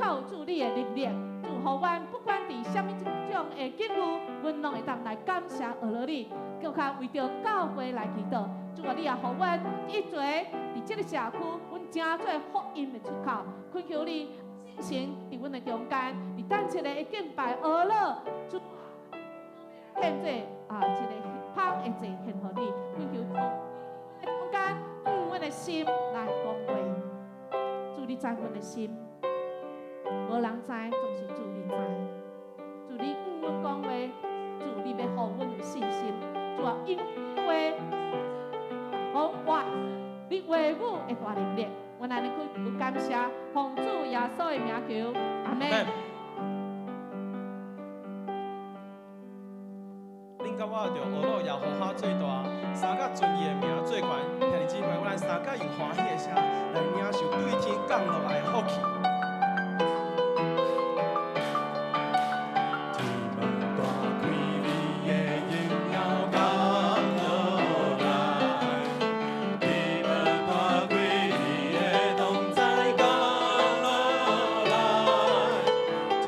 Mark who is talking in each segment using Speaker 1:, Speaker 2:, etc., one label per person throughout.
Speaker 1: 靠主你的能力，主予阮不管佇啥物種的境遇，阮攏會當來感謝阿羅你，閣較為著教會來祈禱。主啊，你也予阮一齊佇這个社區，阮成做福音的出口。懇求你聖神佇阮的中間，佇等一下的敬拜阿羅，主獻祭啊，一个香的祭獻予你。懇求主中間，用阮的心來講話。主你知阮的心，無人知，總是主你知。主你向阮講話，主你欲予阮有信心。主啊，因為講話，你話語的大能力，阮按呢祈求感謝，奉主耶穌的名求，阿們。
Speaker 2: 恁感覺著呵咾耶和華最大，三甲尊伊的名最懸。兄弟姊妹，阮三甲用歡喜的聲來領受對天降落來的福氣。天門大開，你的榮耀降落來；天門大開，你的同在降落來；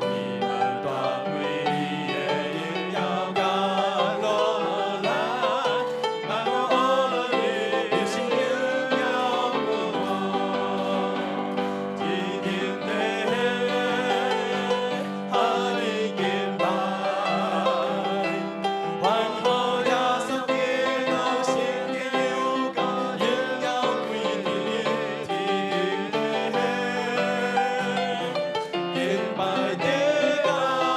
Speaker 2: 天門大開，你的榮耀降落來。萬有呵咾你的榮耀天頂地下你敬拜，歡呼耶穌基督，聖潔有加榮耀歸於天頂地，敬拜地高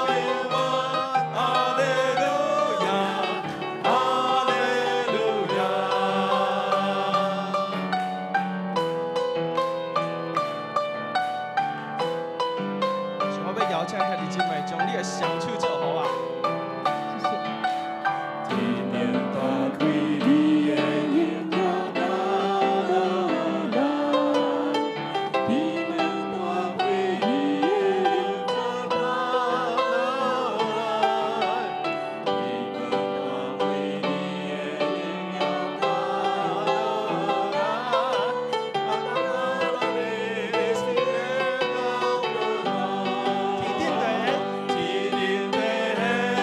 Speaker 2: 永遠，哈利路亞，哈利路亞。想我欲邀請兄弟姊妹將你的雙手做予我。
Speaker 1: 謝謝。
Speaker 2: 天門大開，你的榮耀降落來；天門大開，你的榮耀降落來；天門大開，你的榮耀降落來。天頂地，天頂地。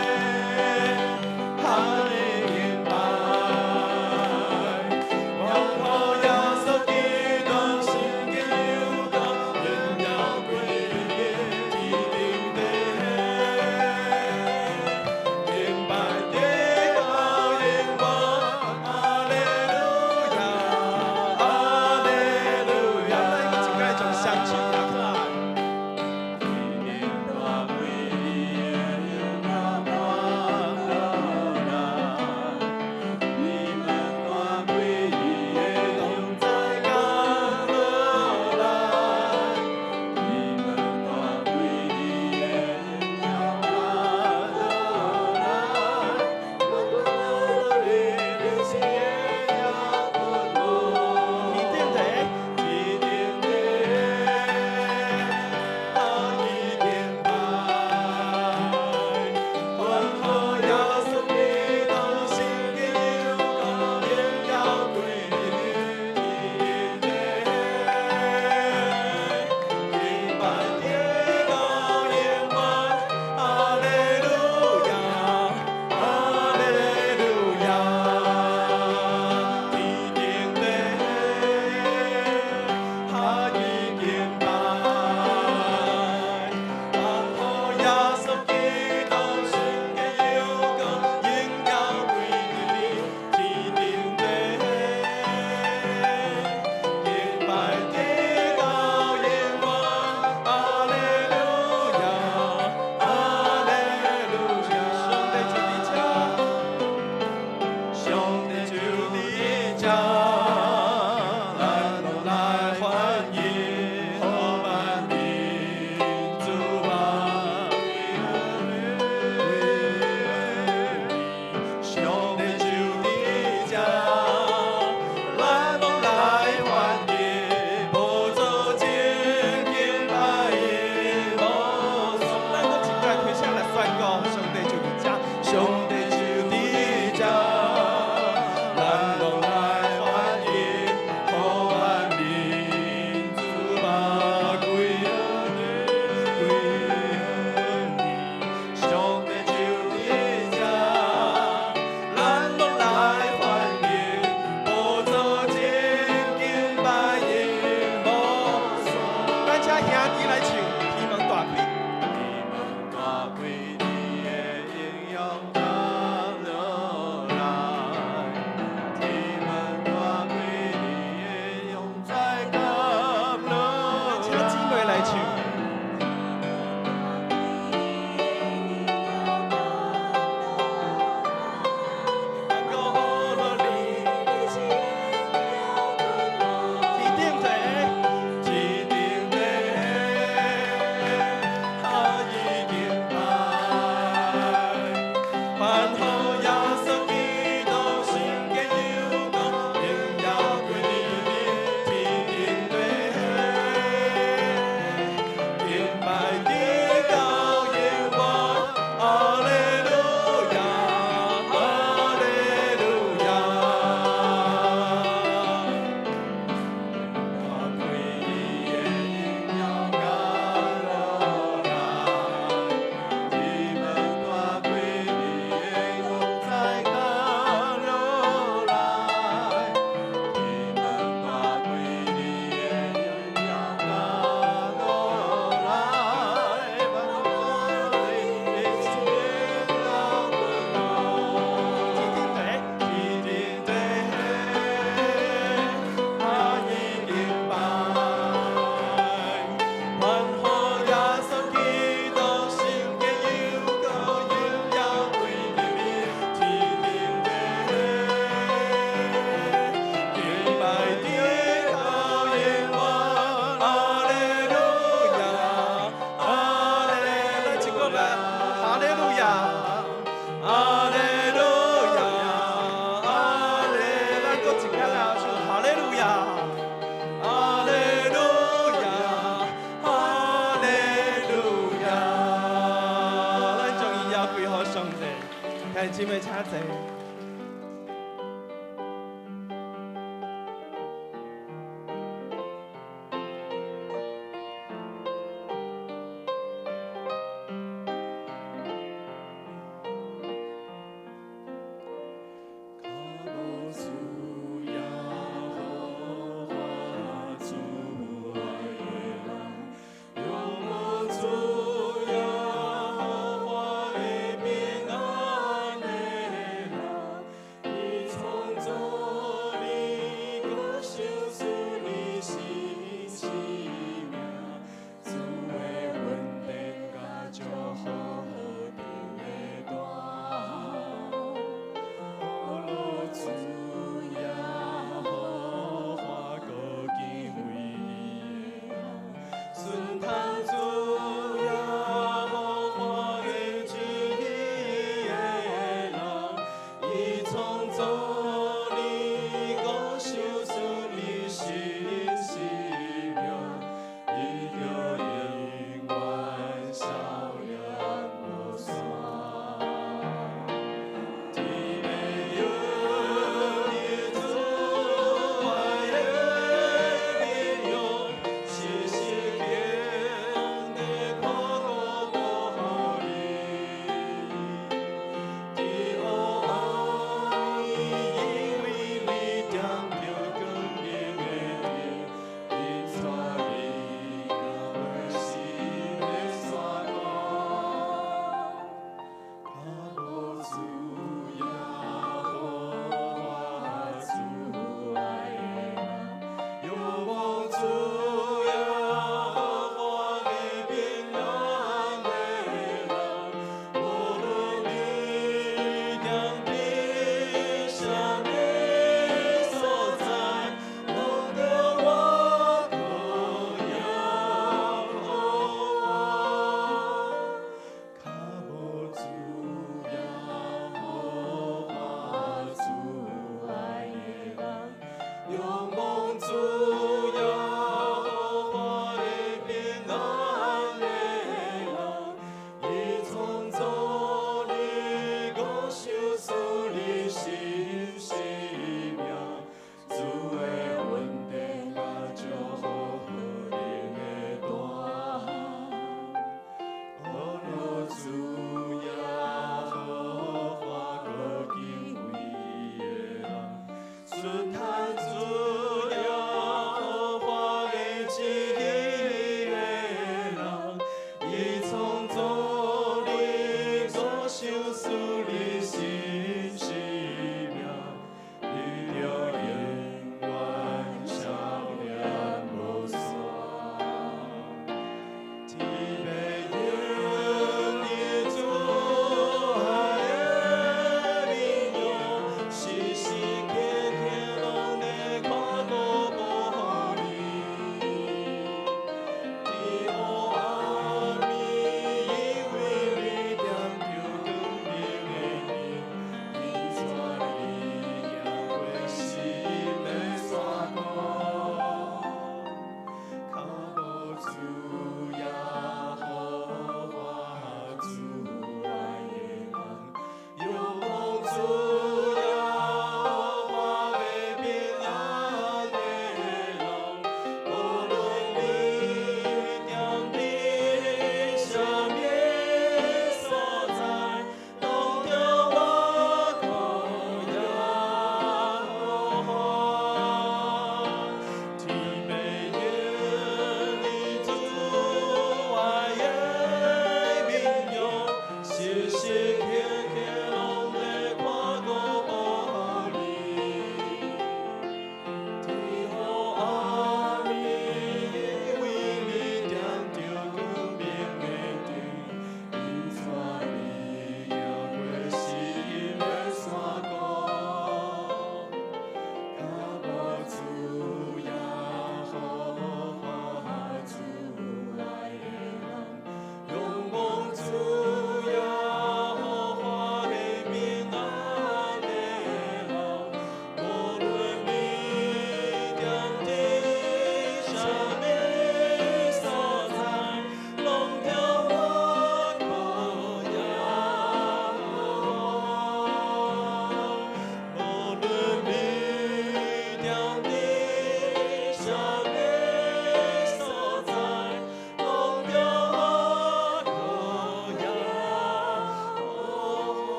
Speaker 3: 兄弟來唱《天門大開》。
Speaker 2: 天門大開，你的榮耀降落來。天門大開，你的同在降落
Speaker 3: 請姊妹來唱。天頂坐，
Speaker 2: 天頂的他已經拜，盼予耶穌基督聖潔有光，榮耀歸於你。天頂的敬拜直到永遠，哈利路亞，哈利路亞。大開你的榮耀降落來，天門大開你的同在降落來，天門大開你的榮耀降落來，萬國的榮耀
Speaker 3: 天頂坐，
Speaker 2: 天頂的他已經拜，盼予耶穌基督聖潔有光，榮耀歸於你。天頂的敬拜直到永遠，哈利路亞，哈利
Speaker 3: 來一個來，哈利路亞，
Speaker 2: 哈利路亞，哈利
Speaker 3: 咱閣一個來唱哈利路亞，
Speaker 2: 哈利路亞，哈利路亞。
Speaker 3: 咱將榮耀歸予上帝。兄弟姊妹請坐。
Speaker 2: 較無主耶和華主愛的人，若無主耶和華的平安的人，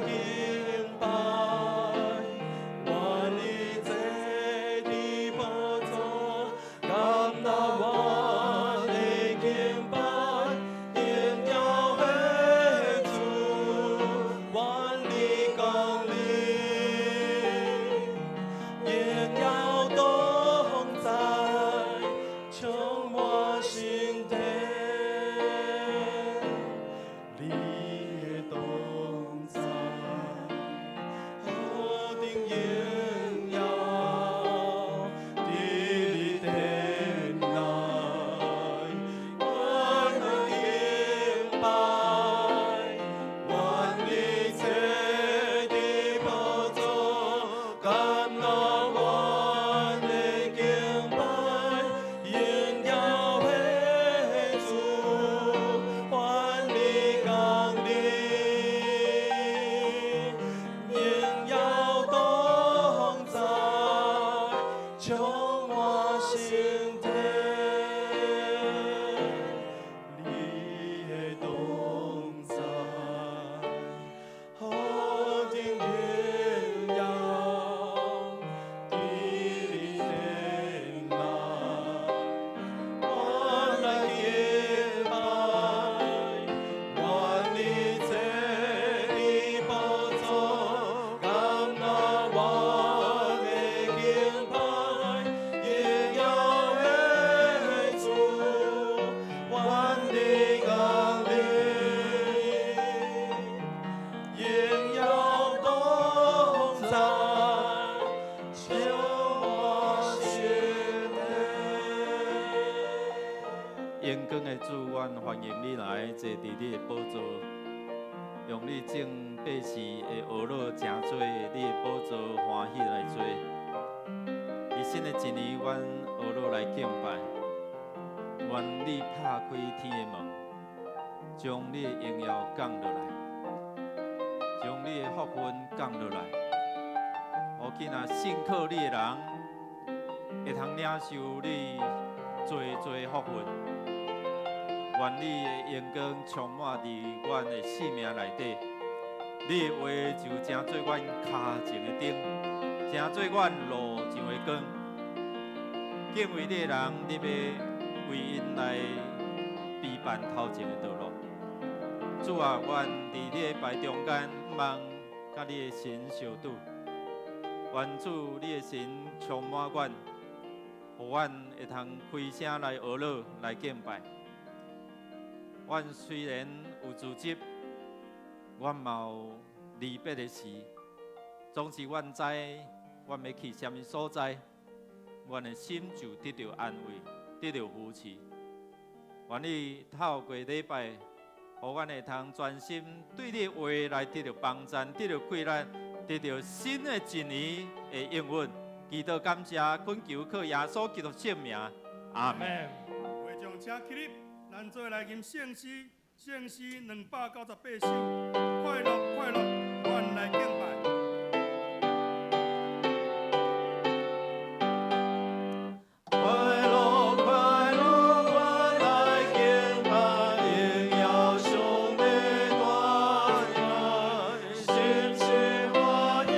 Speaker 2: 敬拜，願你坐佇寶座，甘納阮的敬拜，榮耀的主，願你降臨，榮耀同在，充滿心底，你的同在，何等榮耀，佇你殿內，阮來敬拜，願你坐佇寶座，甘納阮的敬拜，榮耀的主，願你降臨，榮耀同在，充滿心底，你的同在，何等榮耀，佇你殿內，阮來敬拜，願你坐佇寶座，甘納阮的敬拜，榮耀的主，願你降臨，榮耀同在，充滿心底。
Speaker 4: 榮光的主，阮歡迎你來坐佇你的寶座，用你眾百姓的呵咾成做你的寶座歡喜來坐。佇新的一年，阮呵咾來敬拜，願你拍開天的門，將你的榮耀降落來，將你的福分降落來，予囝仔信靠你的人，會通領受你濟濟福分。願你的榮光充滿佇阮的生命內底，你的話就成做阮跤前的燈，成做阮路上的光。敬畏你的人，你欲為𪜶來備辦頭前的道路。主啊，阮佇你的排中間，望佮你的神相拄。願主你的神充滿阮，予阮會通開聲來呵咾來敬拜。阮雖然有自責，阮嘛有離別的時，總是阮知阮欲去啥物所在，阮的心就得著安慰，得著扶持。願你透過禮拜，予阮會通專心對你的話來得著幫贊，得著鼓勵，得著新的一年的應允。祈禱感謝，懇求靠耶穌基督聖名，阿門。
Speaker 5: 會眾請起立，咱做來吟聖詩，聖詩298首，快樂快樂，阮來敬拜。
Speaker 2: 快樂快樂，阮來敬拜，榮耀上帝大能，心心歡喜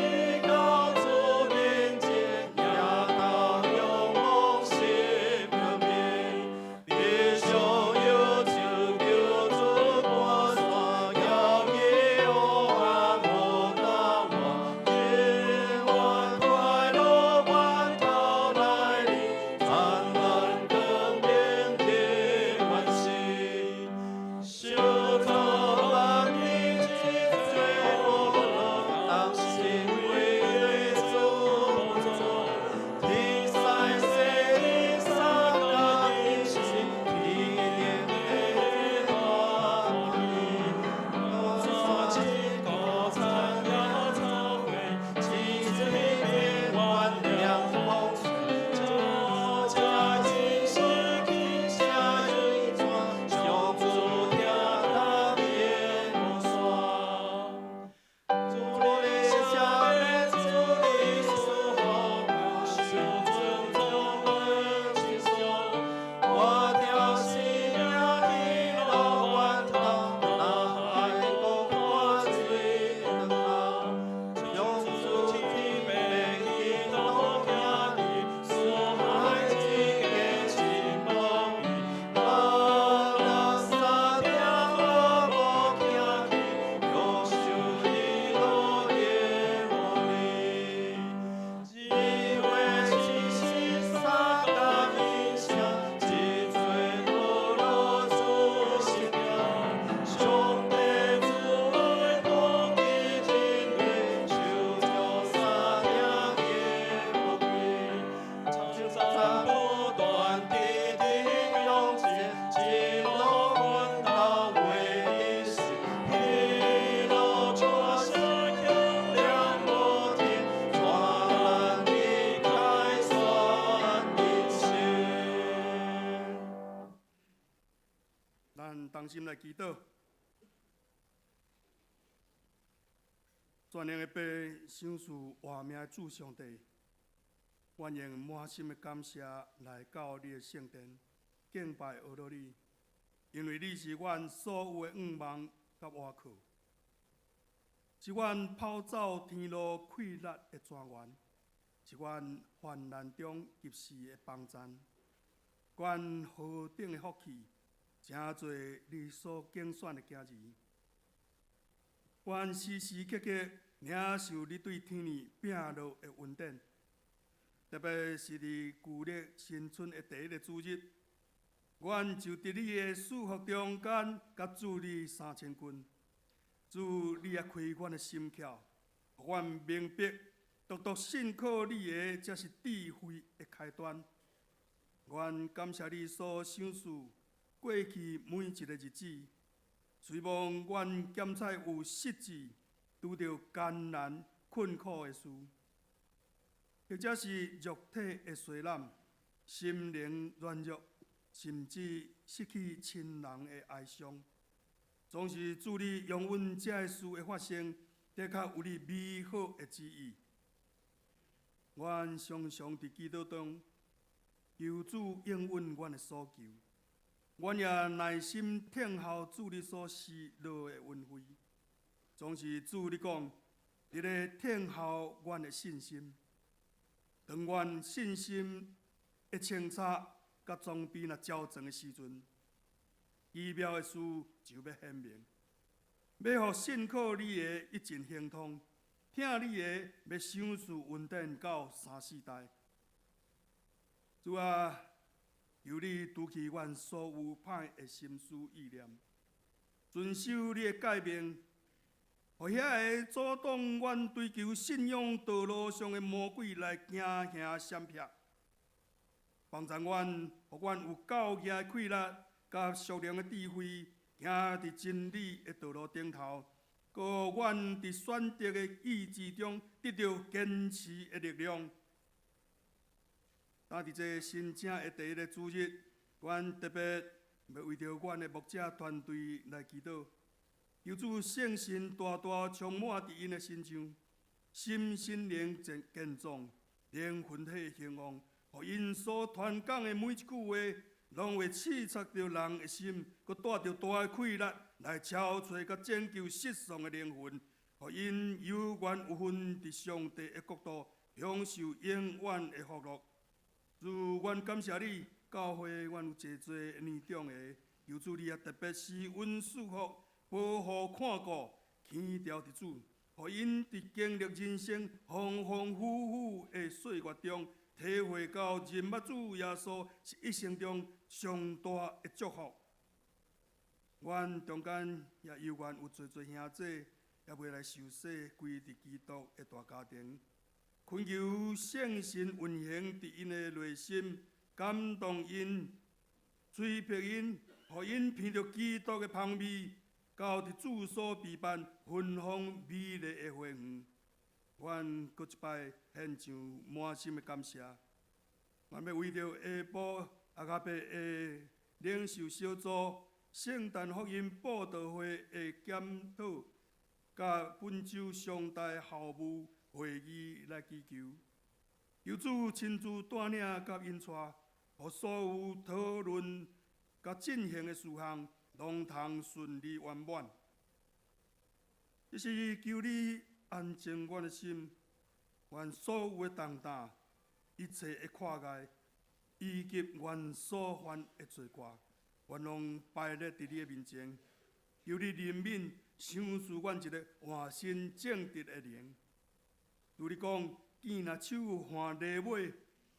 Speaker 2: 到主面前，舉頭仰望神權柄，地上有手救主趕山，搖起黑暗無答案。
Speaker 5: 禱。全能的父，賞賜活命的主上帝，阮用滿心的感謝來到你的聖殿，敬拜阿羅你，因為你是阮所有的向望佮倚靠，是阮跑走天路氣力的泉源，是阮患難中及時的幫贊，阮何等的福氣，成做你所揀選的囝兒。阮時時刻刻領受你對天爾摒落的恩典，特別是佇舊曆新春的第一个主日，阮就佇你的祝福中間，佮主你相親近。主，你也開阮的心竅，予阮明白，獨獨信靠你的，才是智慧的開端。阮感謝你所賞賜過去每一个日子。雖罔阮檢採有失志，拄著艱難困苦的事，或者是肉體的衰老、心靈軟弱，甚至失去親人的哀傷，總是主你容允這个事的發生，的確有你美好的旨意。阮常常佇祈禱中求主應允阮的所求。阮也耐心聽候主你所施落的恩惠，總是主你講，佇咧聽候阮的信心。當阮信心的清查佮裝備若齊全的時陣，奇妙的事就欲顯明，欲予信靠你的一盡亨通，疼你的欲賞賜恩典到三四代。主啊，求你除去阮所有歹的心思意念，遵守你的誡命，予遐个阻擋阮追求信仰道路上的魔鬼來驚嚇閃避，幫助阮，予阮有夠額的氣力，佮屬靈的智慧，行佇真理的道路頂頭，閣予阮佇選擇的意志中得著堅持的力量。今佇這新正的第一个主日，阮特別欲為著阮的牧者團隊來祈禱，求主聖神大大充滿佇𪜶的身上，身心靈健健壯，靈魂體興旺，予𪜶所傳講的每一句話，攏會刺插著人的心，閣帶著大的氣力來招揣佮拯救失喪的靈魂，予𪜶有緣有份佇上帝的國度享受永遠的福樂。主，阮感謝你，教會阮有濟濟年長的，求主你也特別施恩賜福，保護看顧，牽牢佇主，予𪜶佇經歷人生風風雨雨的歲月中，體會到認捌主耶穌是一生中上大的祝福。阮中間也猶原有濟濟兄姊，猶未來受洗歸佇基督的大家庭。懇求聖神運行佇𪜶的內心，感動𪜶，催迫𪜶，予𪜶聞著基督的芳味，到佇主所備辦芬芳美麗的花園。阮閣一擺獻上滿心的感謝。阮欲為著下晡阿迦伯的領袖小組、聖誕福音佈道會的檢討，佮本週上大校務會議來祈求，求主親自帶領佮引帶，予所有討論佮進行的事項，攏通順利圓滿。這是求你安靜阮的心，阮所有的重擔，一切的闊礙，以及阮所犯的罪過，阮攏擺列佇你的面前，求你憐憫，賞賜阮一个換新正直的靈。如你講，見若手看犁尾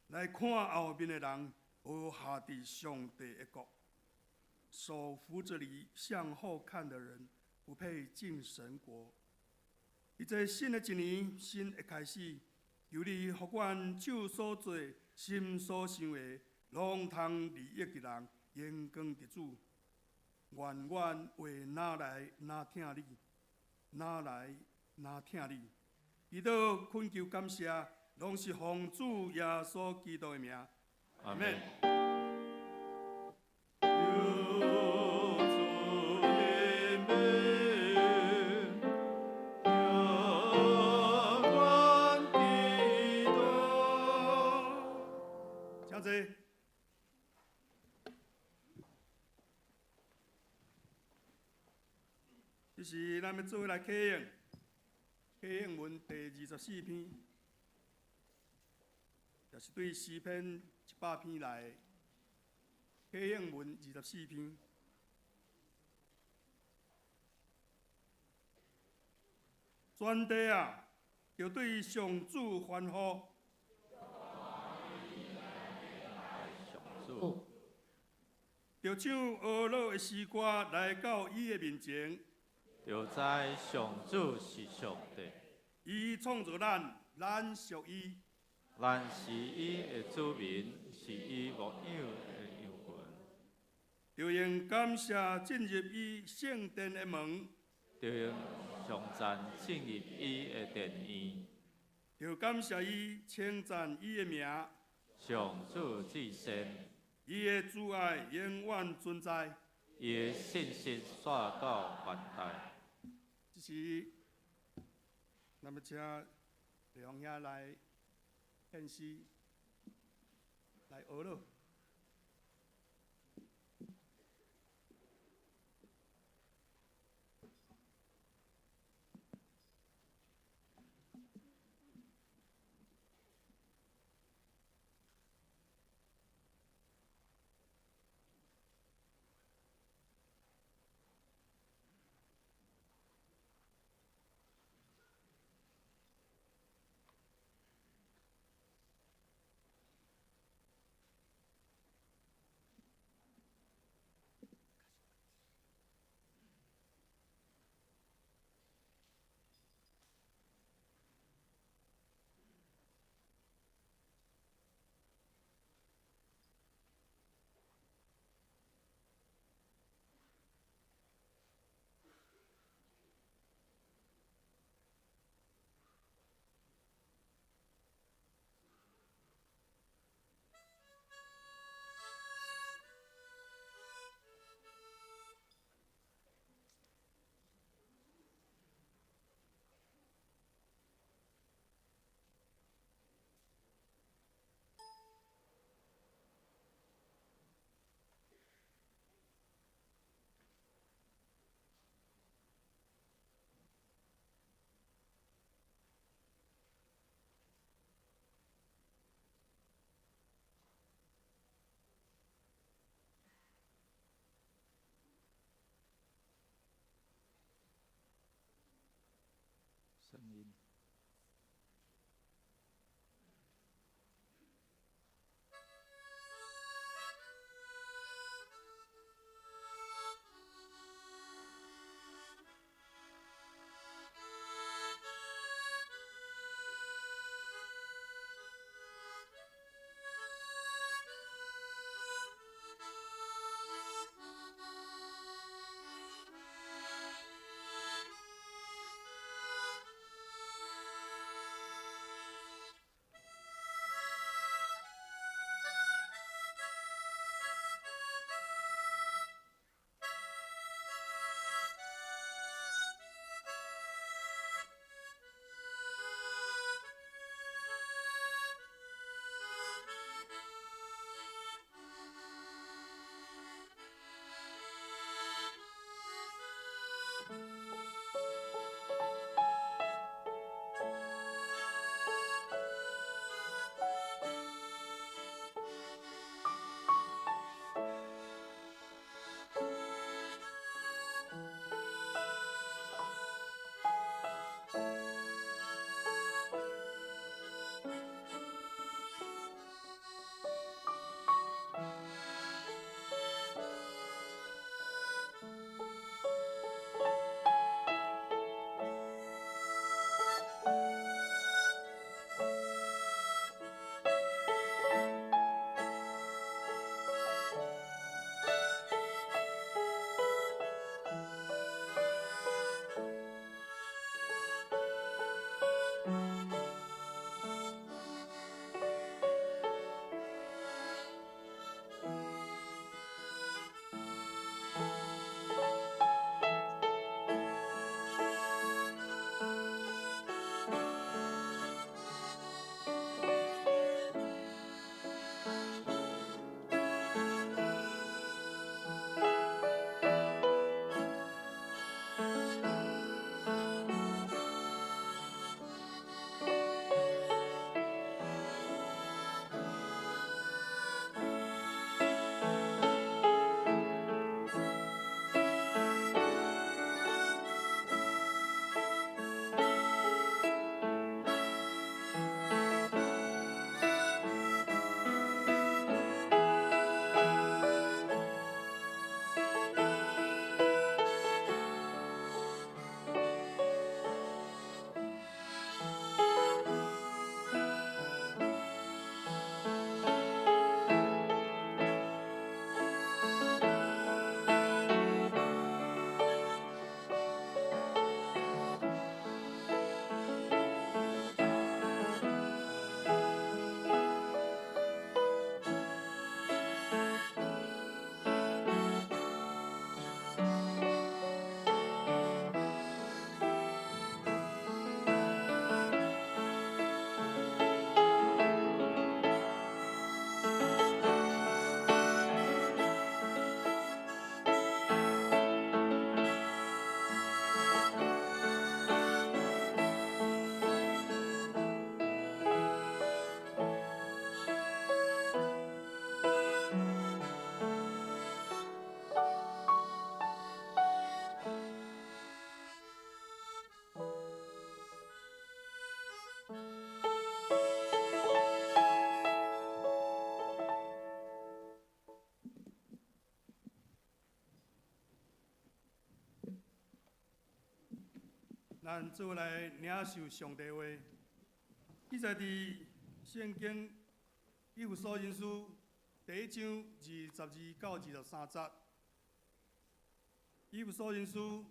Speaker 5: 來看後面的人，無下佇上帝的國。手扶著犁向後看的人，不配進神國。佇這新的一年，新的開始，求你予阮手所做、心所想的，攏通利益佇人，榮光佇主。願阮話若來若疼你，若來若疼你。祈禱懇求感謝，攏是奉主耶穌基督的名。
Speaker 4: 阿門。
Speaker 2: 求主憐
Speaker 5: 這時咱欲做伙來啟應，啟應文第24篇，也是對詩篇100篇來的。啟應文二十四篇。全地啊，著對上主歡呼。
Speaker 4: 上主。
Speaker 5: 著唱呵樂的詩歌來到伊的面前。
Speaker 4: 著知上主是上帝。
Speaker 5: 伊創造咱，咱屬伊。
Speaker 4: 咱是伊的子民，是伊牧養的羊群。
Speaker 5: 著用感謝進入伊聖殿的門。
Speaker 4: 著用頌讚進入伊的殿院。
Speaker 5: 著感謝伊，稱讚伊的名。
Speaker 4: 上主至善。
Speaker 5: 伊的慈愛永遠存在。
Speaker 4: 伊的信實紲到萬代。
Speaker 5: 這時，咱欲請李紅兄來獻詩，來呵咾。
Speaker 4: 聲音。
Speaker 5: 咱做來領受上帝話。記載佇聖經以弗所人書第一章22到23節。以弗所人書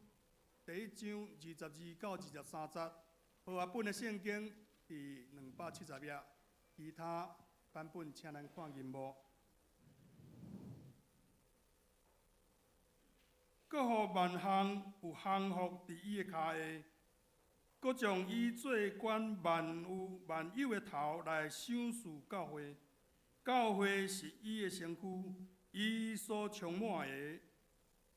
Speaker 5: 第一章22到23節，和合本的聖經佇270頁，其他版本請咱看銀幕。閣予萬項有降服佇伊的跤下，閣將伊做管萬有萬有的頭來賞賜教會。教會是伊的身軀，伊所充滿的，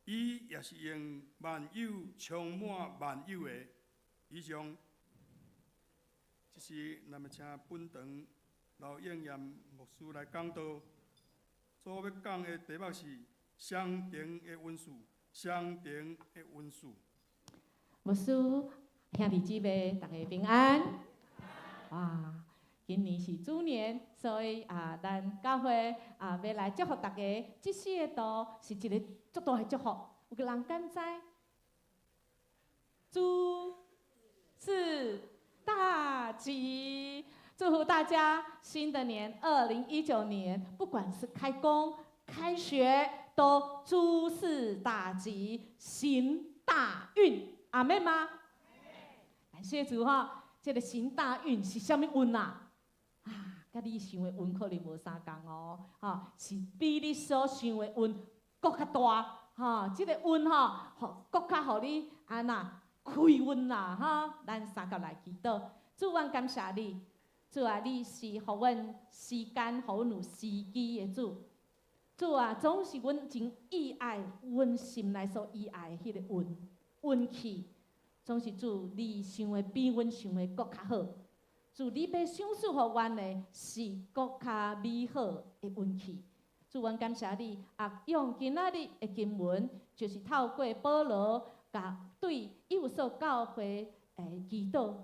Speaker 5: 伊也是用萬有充滿萬有的。以上，這是咱們請本堂劉應驗牧師來講道，所欲講的題目是雙重的恩賜。雙重的恩賜。
Speaker 1: 牧師兄弟姊妹，大家平安。哇，今年是豬年，所以啊，咱教會啊，欲來祝福大家。這四个道是一个足大的祝福。有個人敢知？諸事大吉，祝福大家新的年2019年，不管是開工、開學，都諸事大吉，行大運，阿們嗎？感謝主哈，這個行大運是啥物運啊？啊，佮你想的運可能無相仝哦，哈，是比你所想的運閣較大，哈，這個運吼，予閣較予你按怎開運啦，哈，咱相佮來祈禱，主，阮感謝你，主啊，你是予阮時間，予阮有時機的主。主啊，總是阮真意愛，阮心內所意愛的彼個運運氣，總是主你想的比阮想的閣較好。主，你欲賞賜予阮的是閣較美好的運氣。主，阮感謝你，啊，用今仔日的經文，就是透過保羅共對以弗所教會的祈禱，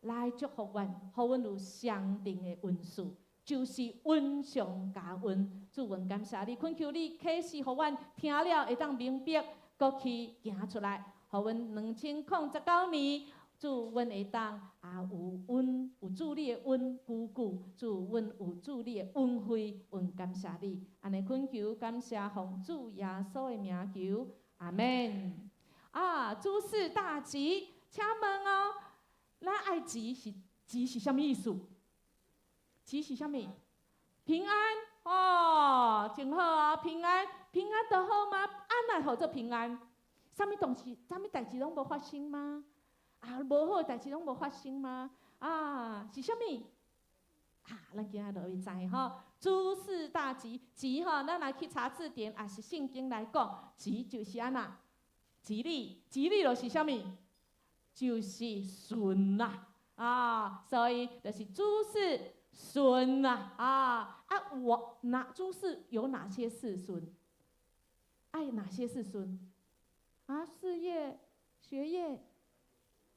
Speaker 1: 來祝福阮，予阮有雙重的恩賜。就是恩上加恩，主，阮感謝你，懇求你啟示，予阮聽了會當明白，閣去行出來，予阮2019年，主，阮會當啊有恩有主你的恩久久，主，阮有主你的恩惠，阮感謝你，按呢懇求感謝奉主耶穌的名求，阿們。啊，諸事大吉，請問哦，咱愛吉是吉是啥物意思？吉是啥物？平安哦，真好啊！平安，平安就好嗎？按怎號做平安？啥物東西？啥物代誌攏無發生嗎？啊，無好的代誌攏無發生嗎？啊，是啥物？啊，咱今仔就會知吼。諸事大吉，吉吼，咱來去查字典，抑是聖經來講，吉就是按怎？吉利，吉利就是啥物？就是順啦，啊，所以就是諸事順啦，啊啊！我哪諸事有哪些事順？愛哪些事順？啊，事業、學業，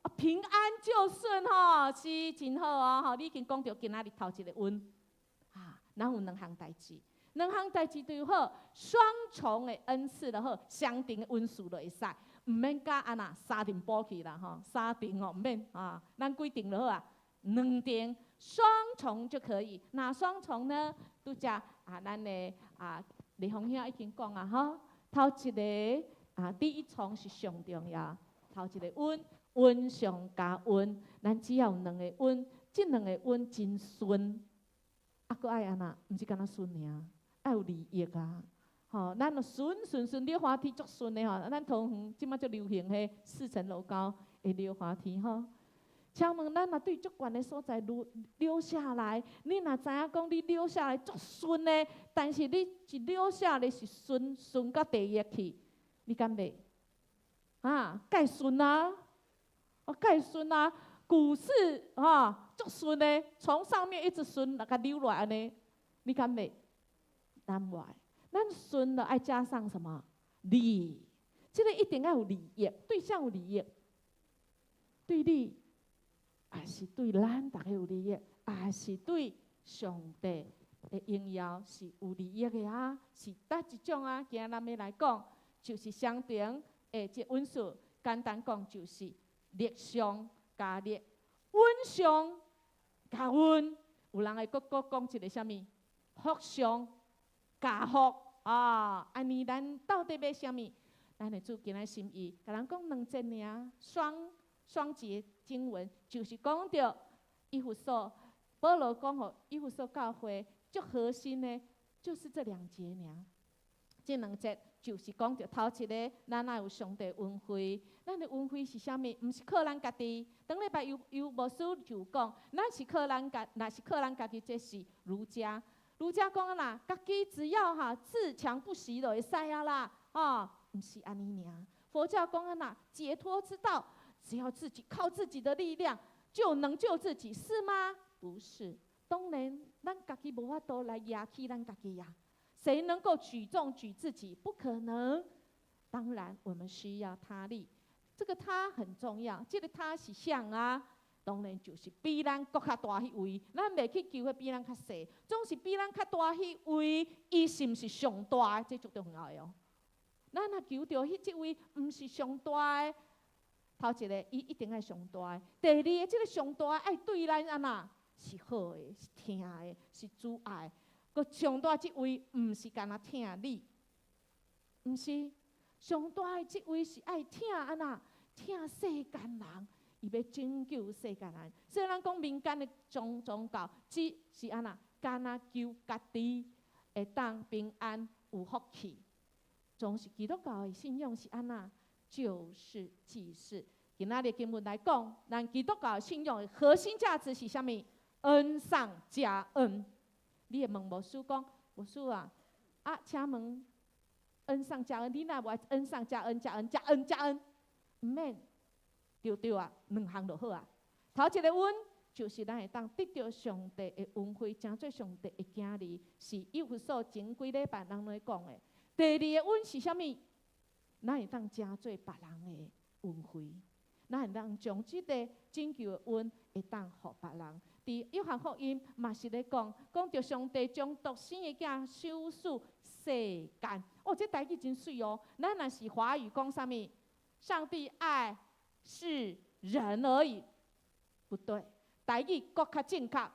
Speaker 1: 啊，平安就順吼，是真好哦，吼！你已經講著今仔日頭一个運，啊，咱有兩項代誌，兩項代誌就好，雙重的恩賜就好，雙重的恩賜就會使，毋免佮按怎三重補去啦吼，三重哦，毋免啊，咱幾重就好啊，兩重。雙重就可以，哪雙重呢？拄才啊，咱的啊李紅兄已經講啊，吼，頭一个啊，第一重是上重要，頭一个恩，恩上加恩，咱只要有兩个恩，這兩个恩真順，啊，閣愛按怎？毋是干焦順爾，愛有利益啊！吼，咱若順順順溜滑梯足順的吼，咱桃園這馬足流行彼四層樓高的溜滑梯吼。請問咱若對足懸的所在溜溜下來，你若知影講你溜下來足順的，但是你一溜下來是順順到地獄去，你敢袂？啊，蓋順啊！哦，蓋順啊！股市啊，足順的，從上面一直順，來共溜落來按呢，你敢袂？咱袂，咱順了愛加上什麼？利，這个一定愛有利益，對誰有利益，對你。抑是對咱逐家有利益，抑是對上帝的榮耀是有利益的啊？是佗一種啊？今仔咱欲來講，就是雙重的這恩賜，簡單講就是力上加力，恩上加恩。有人會閣閣講一个啥物？福上加福啊！按呢，咱到底欲啥物？咱的主今仔心意，共咱講兩節爾，雙雙節經文，就是講著以弗所，保羅講予以弗所教會最核心的，就是這兩節爾。這兩節就是講著頭一个，咱愛有上帝恩惠。咱的恩惠是啥物？毋是靠咱家己。頂禮拜有有牧師就講，咱是靠咱家，若是靠咱家己，這是儒家。儒家講啦，家己只要哈自強不息就會使啊啦，哦，毋是按呢爾。佛教講啊啦，解脫之道，只要自己靠自己的力量就能救自己，是嗎？不是。當然，咱家己無法度來舉起咱家己呀。誰能夠舉重舉自己？不可能。當然，我們需要他力。這個他很重要。這個他是誰啊？當然就是比咱閣較大彼位。咱袂去求彼比咱較細，總是比咱較大彼位，伊是毋是上大？這足重要的哦。咱若求著彼這位，毋是上大的，頭一个，伊一定愛上大的。第二个，這个上大愛對咱按怎是好的，是疼的，是慈愛。閣上大這位，毋是干焦疼你，毋是上大的這位是愛疼按怎疼世間人，伊欲拯救世間人。所以咱講民間的宗宗教，只是按怎干焦求家己會當平安有福氣。總是基督教的信仰是按怎？救世濟世。今仔日經文來講，咱基督教信仰的核心價值是啥物？恩上加恩。你會問牧師講，牧師啊，啊，請問恩上加恩，你若無愛恩上加恩加恩加恩加恩，毋免，對對啊，兩項就好啊。頭一个恩就是咱會當得著上帝的恩惠，成做上帝的囝兒，是以弗所前幾禮拜咱咧講的。第二个恩是啥物？咱會當成做別人的恩惠，咱會當將這个拯救的恩會當予別人。佇約翰福音嘛是咧講，講著上帝將獨生的囝賞賜世間。哦，這台語真媠哦。咱若是華語講啥物？上帝愛世人而已，不對。台語閣較正確，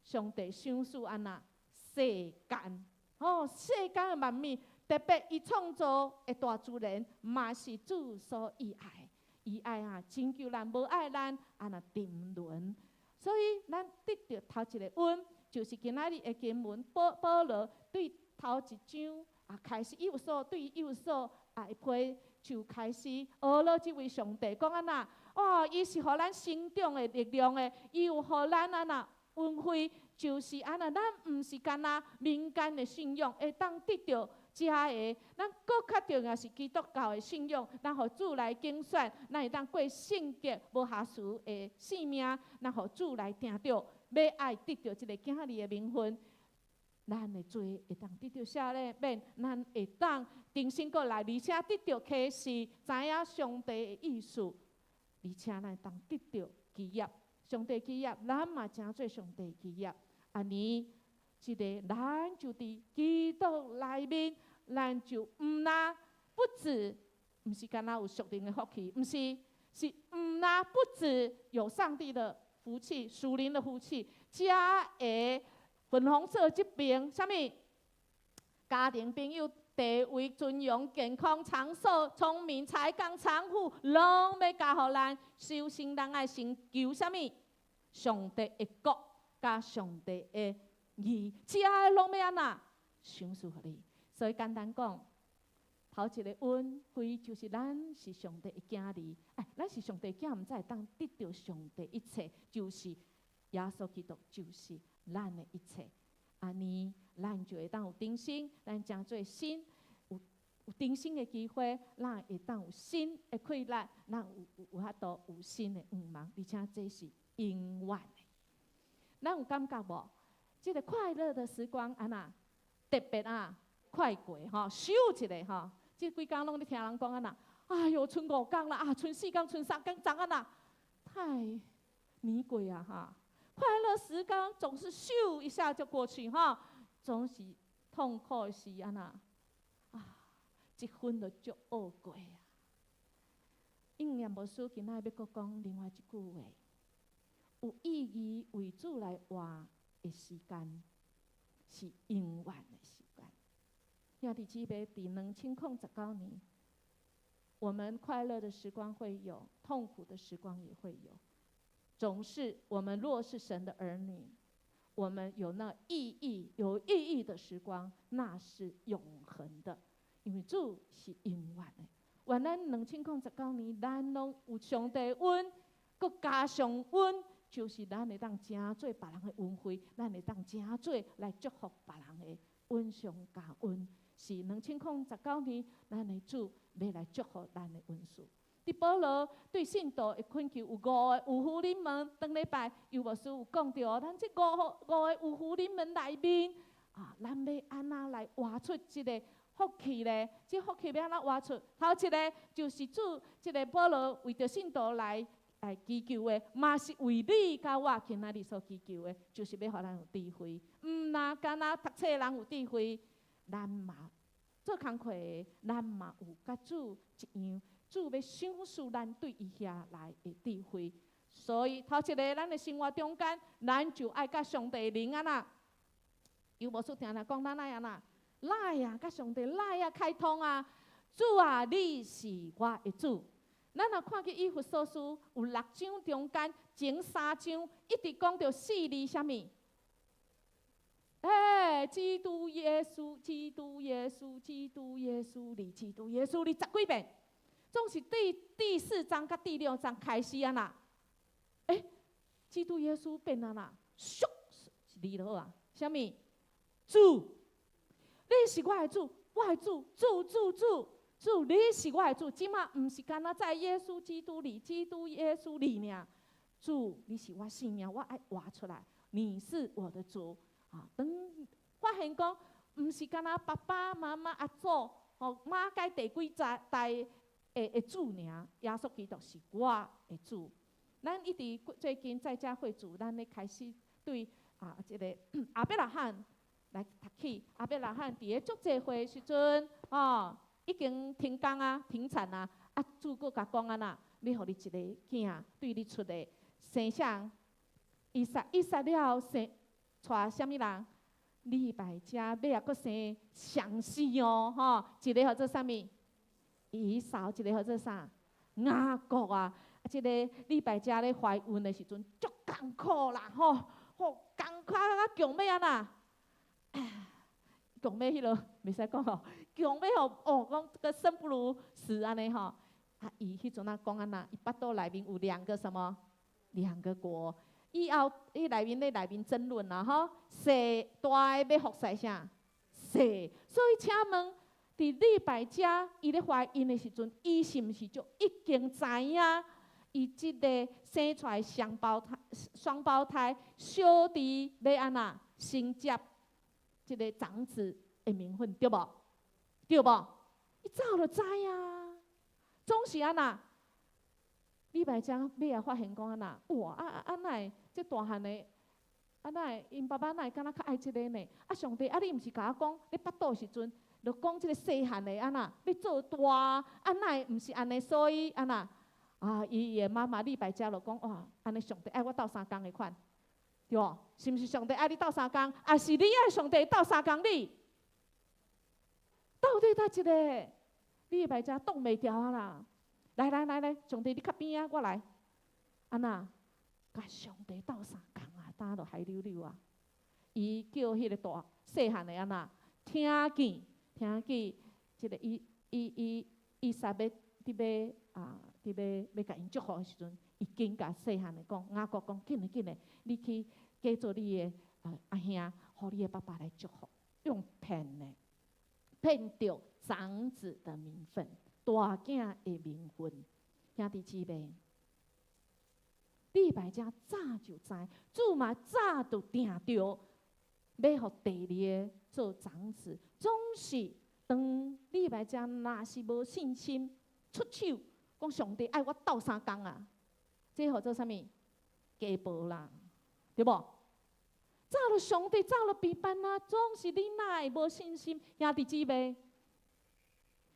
Speaker 1: 上帝賞賜按怎世間？哦，世間的萬物，特別伊創造的大自然，嘛是主所伊愛。伊愛啊，拯救咱，無愛咱，按怎沉淪。所以，咱得著頭一个恩，就是今仔日的經文，保保羅對頭一章啊開始，以弗所對以弗所啊一批就開始呵咾這位上帝講按怎？哦，伊是予咱成長的力量的，伊有予咱按怎恩惠，就是按怎，咱毋是干焦民間的信仰，會當得著遮个，咱閣較重要是基督教的信仰，咱予主來揀選，咱會當過聖潔無瑕疵的生命，咱予主來定著，欲愛得著這个囝兒的名分，咱的罪會當得著赦免，咱會當重新閣來，而且得著啟示，知影上帝的意思，而且咱會當得著基業，上帝基業，咱嘛成做上帝基業，按呢，這个咱就佇基督內面，咱就毋但不止，毋是干焦有屬靈的福氣，毋是，是毋但不止有上帝的福氣、屬靈的福氣，加會粉紅色這邊，啥物？家庭朋友、地位、尊榮、健康、長壽、聰明、才幹、財富，攏欲加予咱。首先，咱愛先求啥物？上帝的國，佮上帝的義，這个攏欲按怎？賞賜予你。所以簡單講，頭一个恩惠就是咱是上帝的囝兒。哎，咱是上帝囝，毋才會當得著上帝一切，就是耶穌基督，就是咱的一切。按呢，咱就會當有重生，咱成做新有有重生的機會，咱會當有新的氣力，咱有有有法度有新的願望，而且這是永遠的。咱有感覺無？這个快樂的時光按怎特別啊快過吼，咻一下吼，這幾工攏咧聽人講按怎，哎喲，賰五工啦，啊，賰四工、賰三工，昨按怎太年過啊哈！快樂時光總是咻一下就過去哈，總是痛苦是按怎啊，一分就足惡過啊！應驗牧師今仔欲閣講另外一句話，有意義為主來活的時間，是永遠的時間。兄弟姊妹，佇2019年，我們快樂的時光會有，痛苦的時光也會有。總是我們若是神的兒女，我們有那意義、有意義的時光，那是永恆的，因為主是永遠的。願咱2019年，咱攏有上帝恩，閣加上恩，就是咱會當成做別人的恩惠，咱會當成做來祝福別人的恩上加恩。是2019年，咱的主欲來祝福咱的恩賜。佇保羅對信徒的懇求有五個有福臨門，頂禮拜尤牧師有講著，咱這五個有福臨門內面啊，咱欲按怎來活出這个福氣咧？這福氣欲按怎活出？頭一个就是主，這个保羅為著信徒來祈求的，嘛是為你佮我今仔日所祈求的，就是欲予咱有智慧。毋若干焦讀冊人有智慧，咱嘛做工課的，咱嘛有佮主一樣。主欲賞賜咱對伊遐來的智慧，所以頭一个，咱的生活中間，咱就愛佮上帝靈按怎？尤牧師定定講，咱愛按怎？來啊，佮上帝來啊，開通啊！主啊，你是我的主。咱若看見以弗所書有六章中間前三章一直講著四字啥物？欸，基督耶穌，基督耶穌，基督耶穌裡，基督耶穌裡，十幾遍。總是第四章佮第六章開始按怎？欸，基督耶穌變按怎？咻，一字就好啊！啥物？主，你是我的主，我的主，主主主主，你是我的主。這馬毋是干焦在耶穌基督裡，基督耶穌裡爾。主，你是我生命，我愛活出來。你是我的主啊！當發現講，毋是干焦爸爸媽媽阿祖吼，媽該第幾代的主爾，耶穌基督是我的主。咱一直最近在家會主，咱咧開始對啊，這个亞伯拉罕來讀起。亞伯拉罕佇咧足濟歲時陣，哦，已經停工啊，停產啊。啊，主閣共講按怎，欲予你一个囝對你出的生啥？以撒，以撒了後生𤆬啥物人？利百加尾仔閣生雙生哦，吼，一个號做啥物？以掃，一个號做啥？雅各啊！啊，這个利百加咧懷孕的時陣足艱苦啦，吼，吼艱苦啊，強欲按怎？強欲彼落袂使講吼，強欲吼哦，講這個生不如死按呢吼。啊，伊彼陣仔講按怎？伊腹肚內面有兩個什麼？兩個國。以後伊內面咧內面爭論啦，吼，細大的欲服侍啥？細，所以請問，佇利百加伊咧懷孕的時陣，伊是毋是就已經知影？伊這个生出來雙胞胎小弟欲按怎承接這个長子的名分，對無？對無？伊早就知啊，總是按怎？利百加尾仔發現講按怎？哇！啊啊啊！哪會這大漢的？啊哪會𪜶爸爸哪會敢若較愛這个呢？啊上帝啊，你毋是共我講，咧腹肚時陣，就講這个細漢的按怎欲做大？啊哪會毋是按呢？所以按怎？啊，伊的媽媽利百加就講哇，按呢上帝愛我鬥相共的款，對無？是毋是上帝愛你鬥相共？抑是你愛上帝鬥相共你？到底佗一个？利百加擋袂牢啊啦！來來來來，上帝你較邊仔，我來。按怎？共上帝鬥相共啊，焦著海溜溜啊！伊叫彼个大細漢的按怎？聽見，這个伊以撒欲佇欲啊，佇欲欲共𪜶祝福的時陣，伊緊共細漢的講，雅各講，緊來緊來，你去假做你的阿兄，予你的爸爸來祝福，用騙的，騙著長子的名分，大囝的名分，兄弟姊妹，利百加早就知，主嘛早就定著，欲予第二个做長子，總是當利百加若是無信心出手，講上帝愛我鬥相共啊，這號做啥物？家暴啦，對無？早就上帝早就備辦啊，總是你哪會無信心？兄弟姊妹，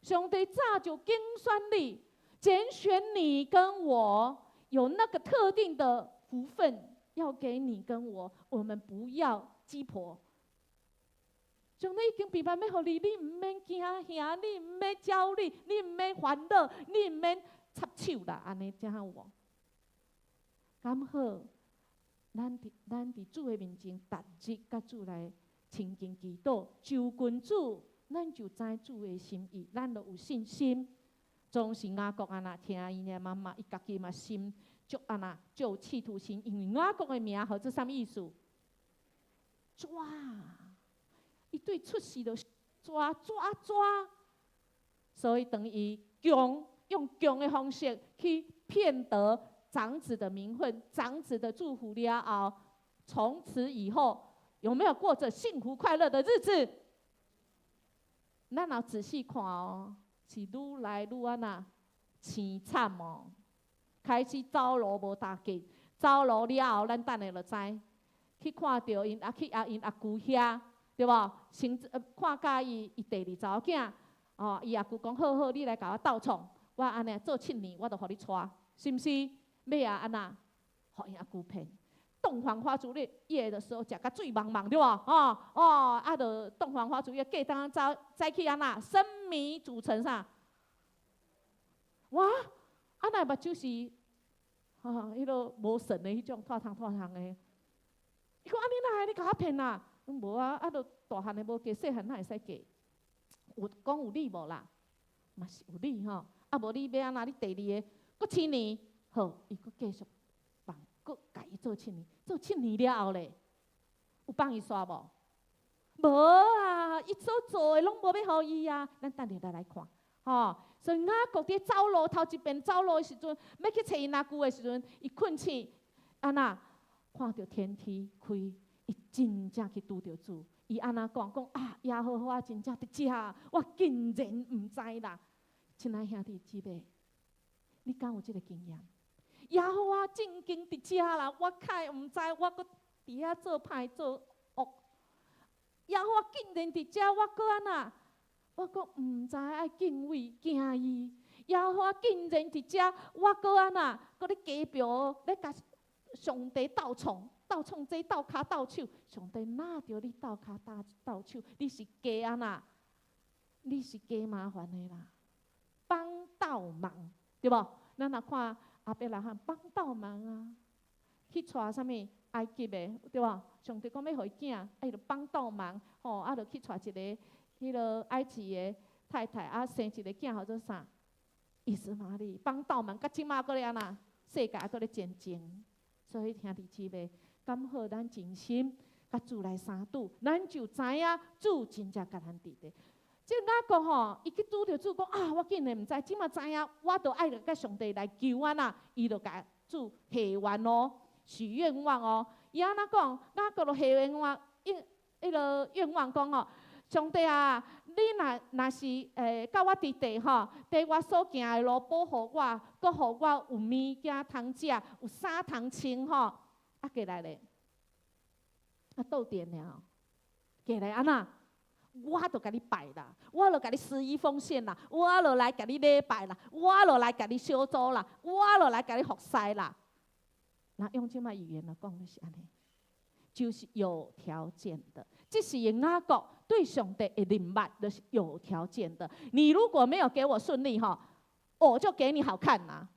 Speaker 1: 上帝早就揀選你，拣选你跟我，有那個特定的福分要給你跟我，我們不要雞婆。上帝已經備辦欲予你，你毋免驚嚇，你毋免焦慮，你毋免煩惱，你毋免插手啦，按呢才好無？敢好，咱佇主的面前，逐日佮主來親近祈禱，就近主，咱就知主的心意，咱就有信心。總是雅各按呢聽𪜶的媽媽，伊家己嘛心足按呢，足有企圖心，因為雅各的名號做啥物意思？抓。伊對出世就抓抓抓，所以當伊強用強的方式去騙得長子的名分、長子的祝福了後，從此以後有沒有過着幸福快樂的日子？咱若仔細看哦，是愈來愈按呢淒慘哦。開始走路無踏緊，走路了後，咱等下就知，去看著𪜶啊，去阿𪜶阿舅遐。對無？先看佮意伊第二查某囝，哦，伊阿舅講好好，你來共我鬥創，我按呢做七年，我就予你娶，是毋是？尾仔按呢，予𪜶阿舅騙。洞房花燭夜的時候，食甲醉茫茫，對無？哦哦，啊，就洞房花燭夜，隔冬早早起按呢，生米煮成啥？哇！啊，若目睭是，哈，彼个無神的彼種，脫窗脫窗的。伊講啊，你哪會你共我騙啦？無啊，啊，著大漢的無嫁，細漢哪會使嫁？有講有理無啦？嘛是有理吼。啊，無你欲按怎？你第二个閣七年，好，伊閣繼續放，閣共伊做七年，做七年了後咧，有放伊煞無？無啊，伊所做的攏無欲予伊啊。咱等下來看，吼。所以雅各佇走路頭一遍走路的時陣，欲去揣𪜶阿舅的時陣，伊困醒，按怎看著天梯開。伊真正去拄著主，伊按怎講？講啊，耶和華真正佇遮，我竟然毋知啦！親愛兄弟姊妹，你敢有這個經驗？耶和華正經佇遮啦，我較會毋知，我閣佇遐做歹做惡。耶和華竟然佇遮，我閣按怎？我閣毋知愛敬畏驚伊。耶和華竟然佇遮，我閣按怎？閣咧加表咧共上帝鬥創。鬥創這鬥跤鬥手，上帝哪著你鬥跤鬥鬥手？你是加按怎？你是加麻煩的啦，幫倒忙，對無？咱若看亞伯拉罕幫倒忙啊，去娶啥物埃及的，對無？上帝講欲予伊囝，啊伊就幫倒忙，吼，啊就去娶一个彼个埃及的太太，啊生一个囝，號做啥？以實瑪利幫倒忙，到這馬閣咧按怎？世界閣咧戰爭，所以兄弟姊妹。敢好，咱真心共主來相拄，咱就知影主真正共咱佇咧。這雅各吼，伊去拄著主講啊，我竟然毋知，這馬知影，我著愛共上帝來求按怎，伊就共主許願哦，許願望哦。伊按怎講？雅各就許願望，應彼个願望講哦，上帝啊，你若若是佮我佇地吼，佇我所行的路保護我，閣予我有物件通食，有衫通穿吼。啊，過來咧，啊，到電了，過來按怎？我就共你拜啦，我就共你十一奉獻啦，我就來共你禮拜啦，我就來共你小組啦，我就來共你服侍啦。那用這擺語言來講，就是按呢，就是有條件的。這是雅各對上帝的認捌，就是有條件的。你如果沒有給我順利吼，我就給你好看啦，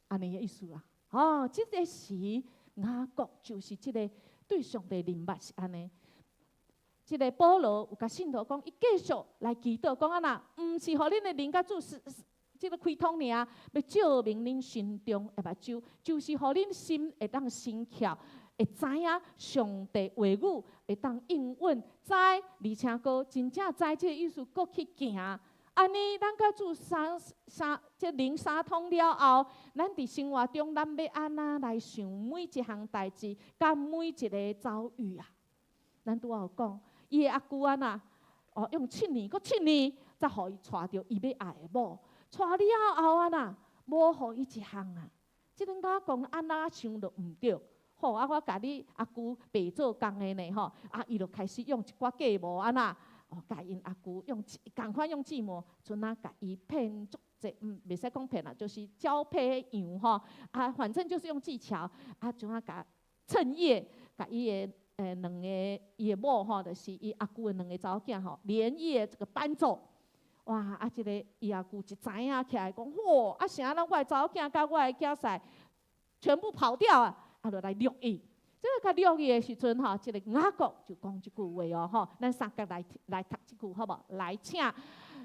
Speaker 1: 按呢的意思啦。哦，這個是雅各就是這個對上帝認捌是按呢。這個保羅有共信徒講，伊繼續來祈禱，講按怎，毋是予恁的靈佮主是這个開通爾，欲照明恁心中的目睭，就是予恁心會當生巧，會知影上帝話語會當應允，知而且閣真正知這个意思，閣去行。按呢，咱佮主相相這靈相通了後，咱佇生活中，咱欲按怎來想每一項代誌，佮每一个遭遇啊？咱拄仔有講，伊的阿舅按怎，哦，用七年，閣七年，才予伊娶著伊欲愛的某。娶了後按怎，無予伊一項啊！這个雅各按怎想都毋對。吼啊！我共你阿舅白做工的呢吼，啊，伊就開始用一寡計謀按怎，哦，共𪜶阿舅用仝款用計謀，陣仔共伊騙足濟。這袂使講騙啦，就是交配羊吼，啊，反正就是用技巧，啊，怎啊共趁夜共伊的兩個伊的某吼，就是伊阿舅的兩個查某囝吼，連夜這個搬走。哇！啊，這個伊阿舅一知影起來講，嚯！啊，啥咱我的查某囝佮我的囝婿全部跑掉啊！啊，就來掠伊。這個共掠伊的時陣吼，這個雅各就講這句話哦，吼，咱三角來來讀這句好無？來，請，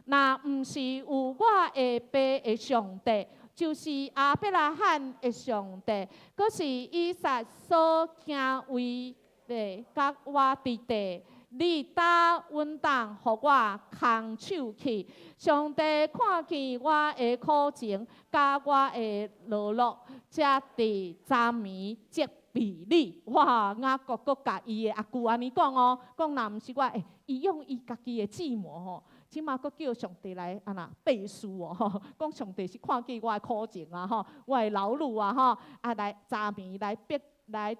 Speaker 1: 若毋是有我的爸的上帝，就是亞伯拉罕的上帝，閣是以撒所敬畏的，佮我佇地。你答允當予我空手去，上帝看見我的苦情，佮我的勞碌，才佇昨暝責備你。哇！雅各閣共伊的阿舅按呢講哦，講若毋是我，欸，伊用伊家己的計謀吼，這馬閣叫上帝來按怎背書哦，吼，講上帝是看見我的苦情啊，吼，我的勞碌啊，吼，啊來昨暝來逼來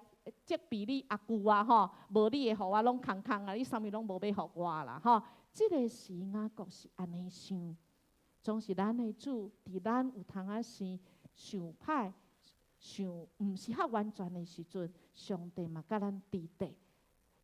Speaker 1: 責備你阿舅啊，吼，無你會予我攏空空啊，你啥物攏無欲予我啦，吼。這個時雅各是按呢想，總是咱的主佇咱有通仔是想歹、想毋是較完全的時陣，上帝嘛佮咱佇地，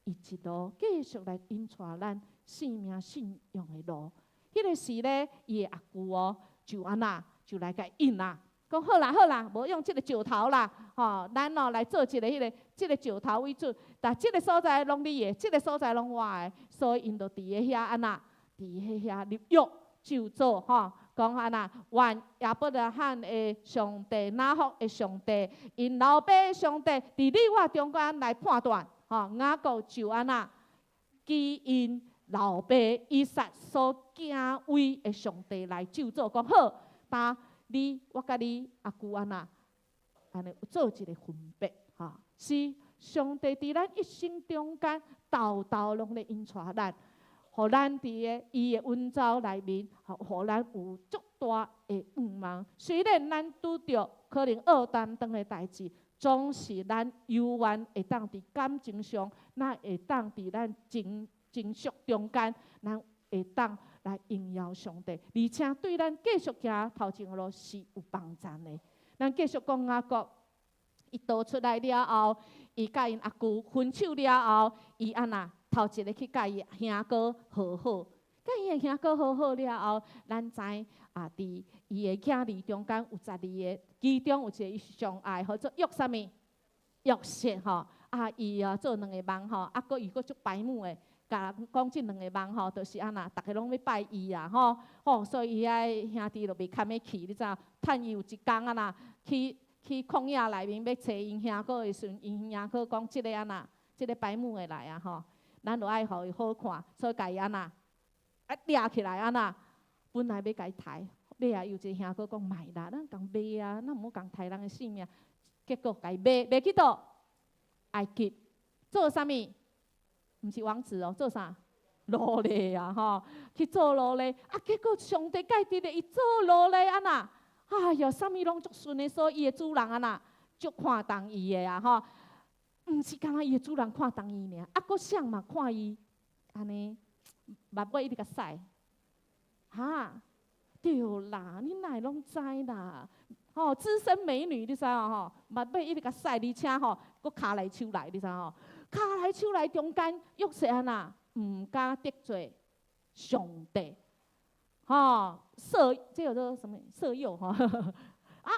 Speaker 1: 伊一路繼續來引帶咱生命信仰的路。彼個時咧，伊的阿舅哦，就按怎就來共應啦。講好啦好啦，無用這個石頭啦，吼，咱哦來做一個彼個，這個石頭為準，但這個所在攏你的，這個所在攏我的，所以𪜶就佇咧遐按怎，佇咧遐立約咒詛吼，講按怎，願亞伯拉罕的上帝、拿鶴的上帝、𪜶老爸的上帝，佇你我中間來判斷，吼，雅各就按怎，基𪜶老爸以撒所敬畏的上帝來咒詛，講好，當你我佮你阿舅按怎，按呢做一個分別，吼，是上帝佇咱一生中間，沓沓攏咧引帶咱，予咱佇个伊的恩召內面，予咱有足大的盼望。雖然咱拄著可能惡擔當的代誌，總是咱猶原會當佇感情上，咱會當佇咱情情緒中間，咱會當來榮耀上帝，而且對咱繼續行頭前的路是有幫助的。咱繼續講雅各，伊逃出來了後，伊佮𪜶阿舅分手了後，伊按怎頭一个去佮伊兄哥和好，佮伊的兄哥和好了後，咱知啊，佇伊的囝兒中間有十二个，其中有一个伊上愛，號做約啥物？約瑟吼，啊，伊啊做兩个夢吼，啊，閣伊閣足白目的。共人講這兩個夢吼，就是按怎，逐家攏欲拜伊啊吼，吼，所以伊遐兄弟就袂堪欲去，你知影？趁伊有一工按怎，去去曠野內面欲揣𪜶兄哥的時陣，𪜶兄哥講這个按怎，這个白目的來啊吼，咱就愛予伊好看，所以共伊按怎，啊掠起來按怎，本來欲共伊刣，尾仔有一个兄哥講莫啦，咱共賣啊，咱毋好共刣人的性命，結果共伊賣賣去佗？埃及做啥物？毋是王子哦，做啥？奴隸啊，吼，去做奴隸啊！結果上帝介佇咧，伊做奴隸按怎？哎喲，啥物攏足順的，所以伊的主人按怎？足看重伊的啊，吼！毋是干焦伊的主人看重伊爾，啊，閣誰嘛看伊按呢，目尾一直共屎，哈？對啦，你哪會攏知啦？吼，資深美女你知無吼？目尾一直共屎，而且吼，閣跤來手來，你知無？跤來手來中間，約瑟按怎？毋敢得罪上帝，吼，色這叫做啥物？色誘吼，啊，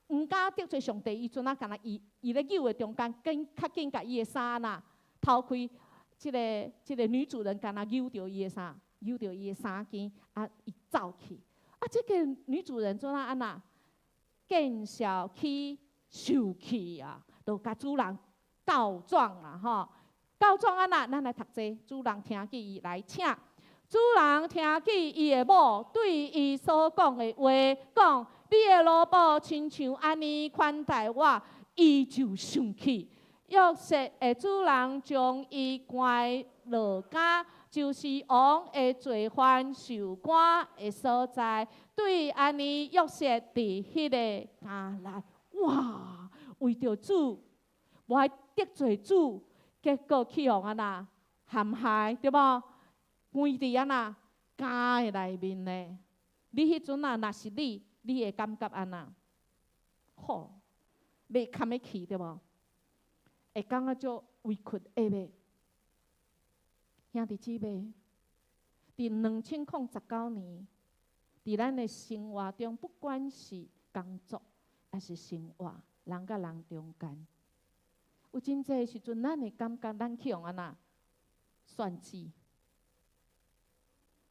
Speaker 1: 毋敢得罪上帝，伊陣啊，干焦伊伊咧扭的中間，緊較緊共伊的衫呐偷開，這个這个女主人干焦扭著伊的衫，扭著伊的衫肩，啊，伊走去，啊，這个女主人怎啊按怎？見笑起受氣啊，就共主人告狀啦，吼！告狀按怎？咱來讀這，主人聽見伊來請，主人聽見伊的某對伊所講的話，講你的奴僕親像按呢款待我，伊就生氣。約瑟的主人將伊關牢監，就是王的罪犯受關的所在。對按呢，約瑟佇彼个監內，哇！為著主，無愛得罪主，結果去予按怎陷害，對無？關佇按怎監的內面呢？你彼陣啊，若是你，你會感覺按怎？吼，袂堪得去對無？會感覺足委屈的袂？兄弟姊妹，佇2019年，佇咱的生活中，不管是工作抑是生活，人佮人中間，有真濟時陣，咱會感覺咱去予按怎算計，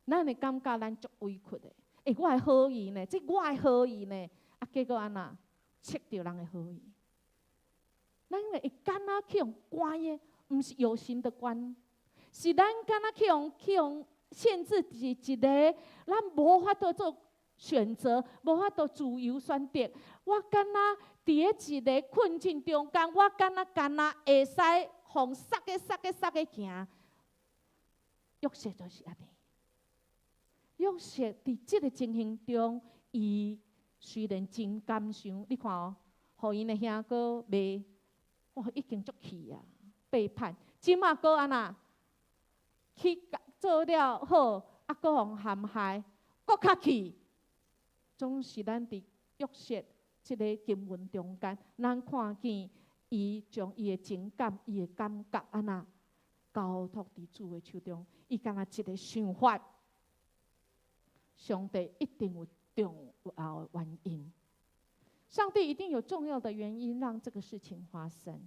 Speaker 1: 咱會感覺咱足委屈的。欸，我的好意呢？這我的好意呢？啊，結果按怎？測著人的好意。咱會敢若去予關的，毋是有形的關，是咱敢若去予限制佇一個，咱無法度做選擇，無法度自由選擇。我敢若佇咧一个困境中間，我敢若會使予捒个捒个捒个行。約瑟就是按呢。約瑟佇這个情形中，伊雖然真感傷，你看哦，予𪜶的兄哥賣，哇，已經足氣啊，背叛。這馬閣按怎去做了好，啊，閣予陷害，閣較氣。總是咱佇約瑟這个經文中間，咱看見伊將伊的情感、伊的感覺按怎交託佇主的手中，伊敢若一个想法，上帝一定有重要的原因。上帝一定有重要的原因讓這個事情發生。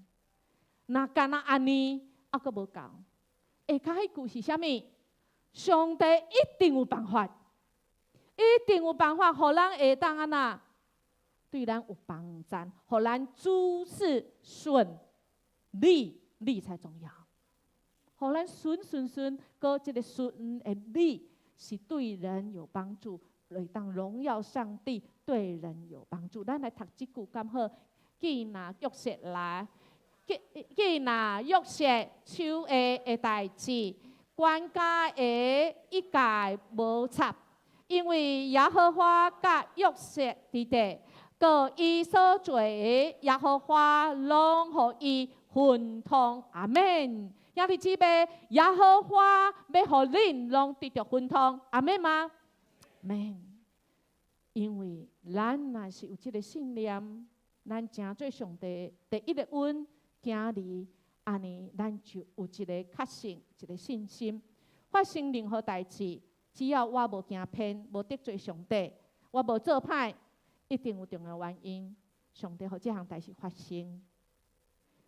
Speaker 1: 若敢若按呢，猶閣無夠。下跤彼句是啥物？上帝一定有辦法，一定有辦法，予咱會當按怎對咱有幫助，予咱諸事順利，利才重要。予咱順順順，閣這个順的利是對人有幫助，會當榮耀上帝，對人有幫助。咱來讀這句敢好？記拿約瑟來，記拿約瑟手下的代誌，管家的一概無插，因為耶和華佮約瑟佇佇，閣伊所做的耶和華攏予伊亨通。阿門。兄弟姊妹，耶和華欲予恁攏得著亨通。阿門嗎？阿門。因為咱若是有這个信念，咱成做上帝第一个阮囝兒，按呢，咱就有一个確信，一个信心。發生任何代誌，只要我無行偏，無得罪上帝，我無做歹，一定有重要原因。上帝予這項代誌發生，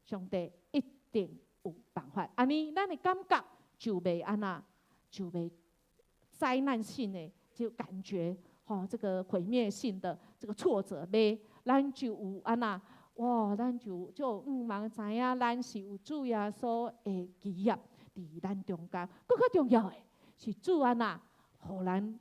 Speaker 1: 上帝一定有辦法。按呢，咱的感覺就袂按怎，就袂災難性的就感覺，吼，這個毀滅性的這個挫折袂，咱就有按怎，哇，咱就毋茫知影，咱是有主耶穌的基業佇咱中間。閣較重要的是主按怎，予咱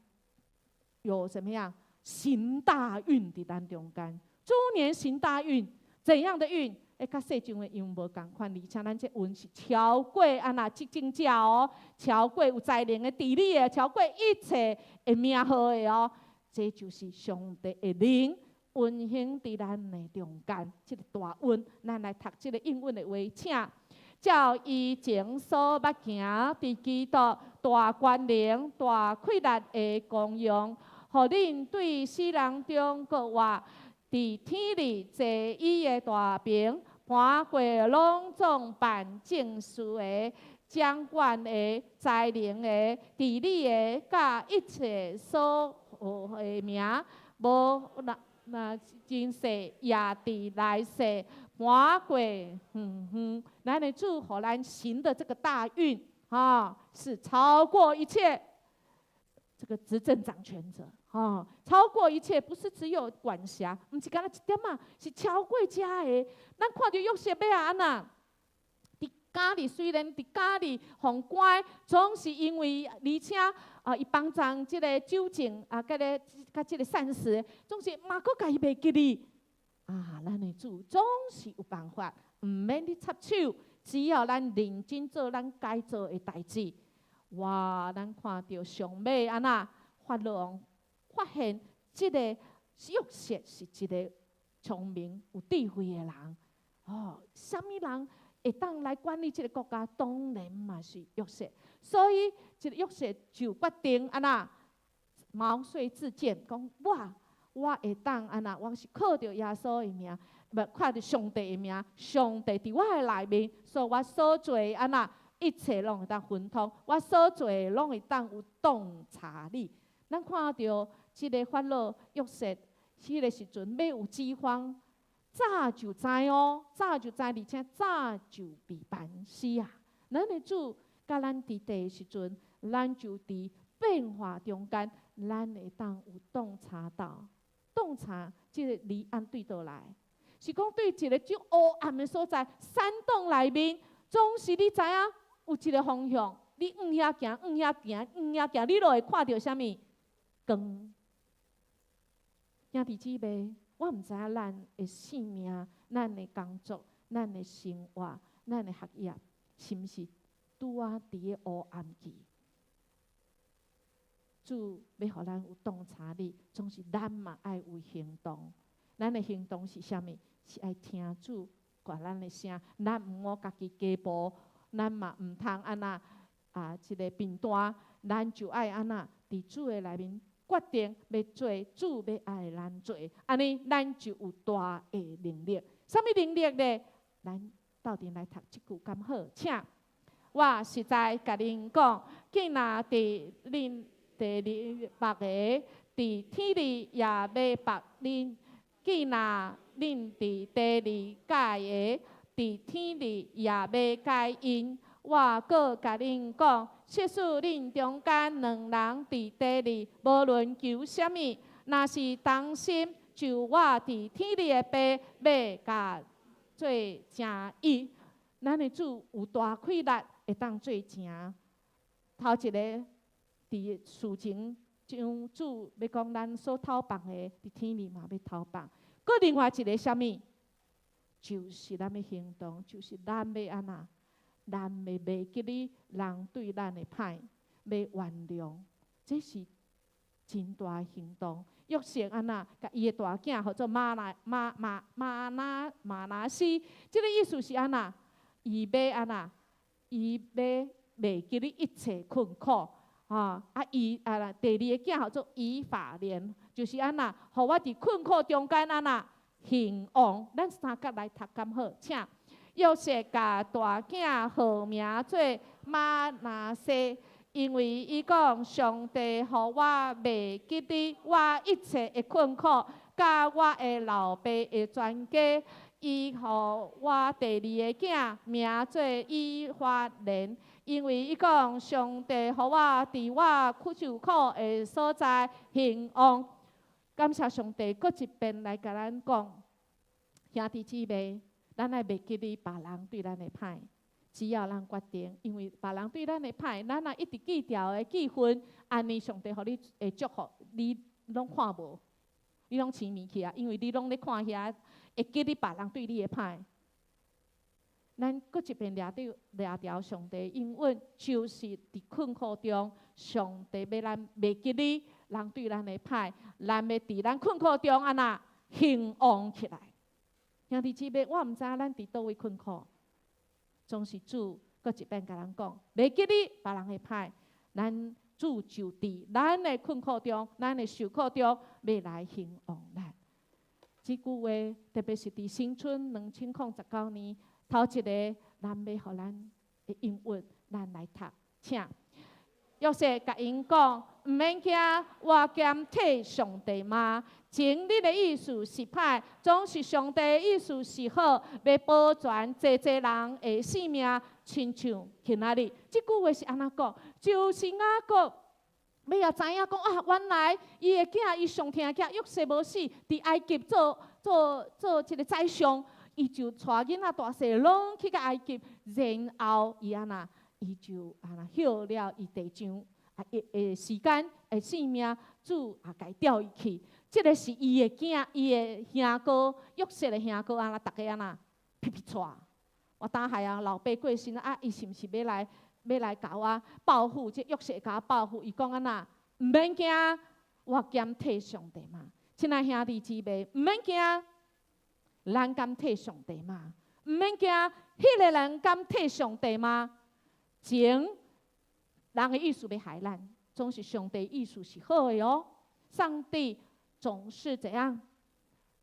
Speaker 1: 有什麼樣行大運佇咱中間。豬年行大運，怎樣的運？會佮世上的運無仝款，而且咱這運是超過按怎執政者哦，超過有才能的治理的，超過一切的名號的哦。這就是上帝的靈運行佇咱的中間，這个大運，咱來讀這个應允的話，請照以前所捌行佇基督大權能、大氣力的功用，予恁對死人中閣活，佇天裡坐伊的大爿，搬過攏總辦政事的、掌管的、才能的、治理的，佮一切所號的名，無若若今世也佇來世搬過遠遠。咱的主予咱行的這個大運，啊，是超過一切這個執政掌權者，哈，超過一切，不是只有管轄，毋是干焦一點仔，是超過遮的。咱看著約瑟欲按怎？佇監裡雖然佇監裡予關，總是因為而且啊，伊幫助這个酒政啊，佮个佮這个膳食，總是嘛閣共伊袂記哩。啊，咱的主總是有辦法，毋免你插手，只要咱認真做咱該做的代誌。哇！咱看著上尾按怎，法老王發現這个約瑟是一个聰明有智慧的人。哦，啥物人會當來管理這个國家？當然嘛是約瑟。所以，這个約瑟就決定按怎，毛遂自薦，講我我會當按怎，我是靠著耶穌的名，無靠著上帝的名，上帝佇我的內面，所以我所做的按怎，一切攏會當亨通，我所做的攏會當有洞察力。咱看著這个法老約瑟，彼个時陣欲有饑荒，早就知哦，早就知，而且早就備辦死啊！咱的主佮咱佇地的時陣，咱就佇變化中間，咱會當有洞察到，洞察這个離岸對佗來，是講對一个足烏暗的所在，山洞內面，總是你知影有一个方向，你向遐行，向遐行，向遐行，你就會看著啥物光。兄弟姊妹，我毋知影咱的性命、咱的工作、咱的生活、咱的學業，是毋是拄仔佇个烏暗期？主欲予咱有洞察力，總是咱嘛愛有行動。咱的行動是啥物？是愛聽主共咱的聲，咱毋好家己加步，咱嘛毋通按怎啊，這个貧惰，咱就愛按怎佇主的內面決定欲做主欲愛咱做，按呢咱就有大的能力。啥物能力呢？咱鬥陣來讀這句敢好？請我實在共恁講，見若佇恁地裡縛的，佇天裡也欲縛恁；見若恁佇地裡解的，佇天裡也欲解𪜶。我閣共恁講，即使恁中間兩人佇地裡，無論求啥物，若是同心，就我佇天裡的爸欲共做成伊。咱的主有大氣力，會當做成。頭一个佇事情將主欲講咱所偷放的，佇天裡嘛欲偷放。閣另外一个啥物？就是咱欲行動，就是咱欲按怎？咱欲袂記得人對咱的歹，欲原諒，這是真大行動。約瑟按怎？共伊的大囝號做瑪拿瑪瑪瑪拿瑪拿西，這个意思是按怎？伊欲按怎？伊欲袂記得一切困苦，吼啊！伊啊啦，第二个囝號做以法蓮，就是按怎？予我佇困苦中間按怎興旺？咱三角來讀敢好？請。約瑟共大囝號名做瑪拿西，因為伊講上帝予我袂記得我一切的困苦，佮我的老爸的全家。伊予我第二个囝名做以法蓮，因為伊講上帝予我佇我苦受苦的所在興旺。感謝上帝，閣一遍來共咱講，兄弟姊妹。咱愛袂記得別人對咱的歹，只要咱決定，因為別人對咱的歹，咱若一直記牢的記恨，按呢上帝予你的祝福，你攏看無，你攏痴迷去啊！因為你攏咧看遐，會記得別人對你的歹。咱閣一遍掠著掠牢上帝應允，就是佇困苦中，上帝欲咱袂記得人對咱的歹，咱欲佇咱困苦中按怎興旺起來。兄弟姊妹，我毋知影咱佇佗位困苦，總是主閣一遍共咱講，袂記得別人的歹，咱主就佇咱的困苦中，咱的受苦中，欲來興旺咱。這句話特別是佇新春2019年頭一个，咱欲予咱的應允，咱來讀，請約瑟共𪜶講，毋免驚，我敢替上帝嗎？前恁的意思是歹，總是上帝的意思是好，欲保全濟濟人的性命，親像今仔日。這句話是按怎講？就是雅各欲予知影講啊，原來伊的囝，伊上疼的囝約瑟無死，佇埃及做做做這个宰相，伊就帶囡仔大細攏去到埃及，然後伊按怎？伊就按怎歇了伊弟丈啊，的的時間的性命，主也共伊調伊去。這个是伊的囝，伊的兄哥約瑟的兄哥按怎？逐家按怎？皮皮掣。我當下啊，老爸過身啊，伊是毋是欲來欲來共我報復？這約瑟共我報復，伊講按怎？毋免驚，我敢替上帝嗎？親愛兄弟姊妹，毋免驚，咱敢替上帝嗎？毋免驚，彼个人敢替上帝嗎？前人的意思欲害咱，總是上帝意思是好的哦。上帝總是怎樣？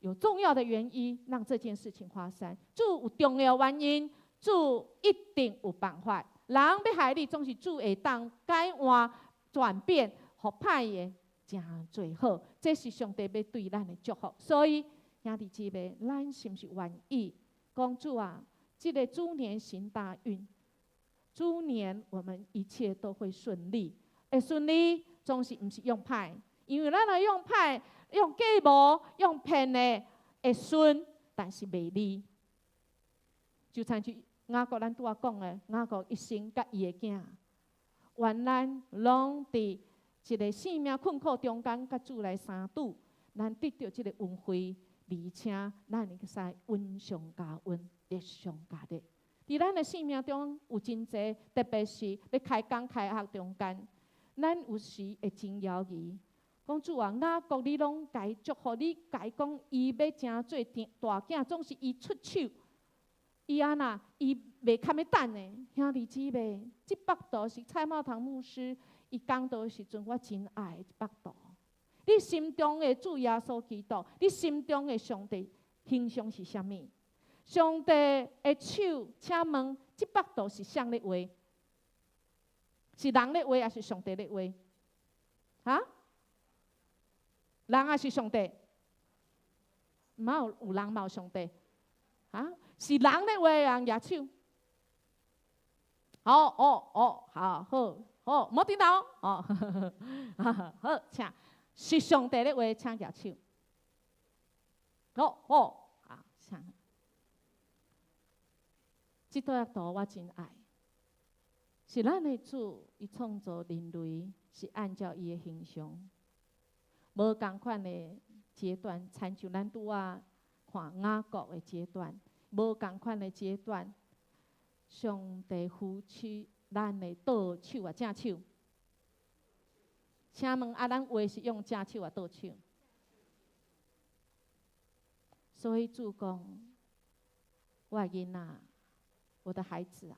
Speaker 1: 有重要的原因讓這件事情發生。主有重要原因，主一定有辦法。人欲害你，總是主會當改換轉變，予歹的成做好。這是上帝欲對咱的祝福。所以兄弟姊妹，咱是毋是願意講主啊？這个豬年行大運，豬年我們一切都會順利。會順利，總是毋是用歹，因為咱若用歹、用計謀、用騙的，會順，但是袂利。就親像雅各咱拄仔講的，雅各一生佮伊的囝，願咱攏佇一个性命困苦中間，佮主來相拄，咱得著這个恩惠，而且咱會使恩上加恩，力上加力。佇咱的生命中有真濟，特別是欲開工開學中間，咱有時會真猶豫，講主啊，雅各你攏共伊祝福，你共伊講伊欲成做大囝，總是伊出手，伊按怎？伊袂堪欲等的，兄弟姊妹，這幅圖是蔡茂堂牧師伊講道的時陣，我真愛這幅圖。你心中的主耶穌基督，你心中的上帝形象是啥物？上帝的手，請問這幅圖是誰咧畫？是人咧畫，抑是上帝咧畫？哈？人抑是上帝？毋有有人嘛有上帝？啊？是人咧畫人舉手。好哦哦，好好好，莫顛倒哦。好，請是上帝咧畫，請舉手。好好啊，請。這段圖我真愛，是咱的主，伊創造人類是按照伊的形象，無仝款的階段，親像咱拄仔看雅各的階段，無仝款的階段，上帝扶持咱的倒手抑正手。請問啊，咱畫是用正手抑倒手？所以主講，我的囡仔，我的孩子啊，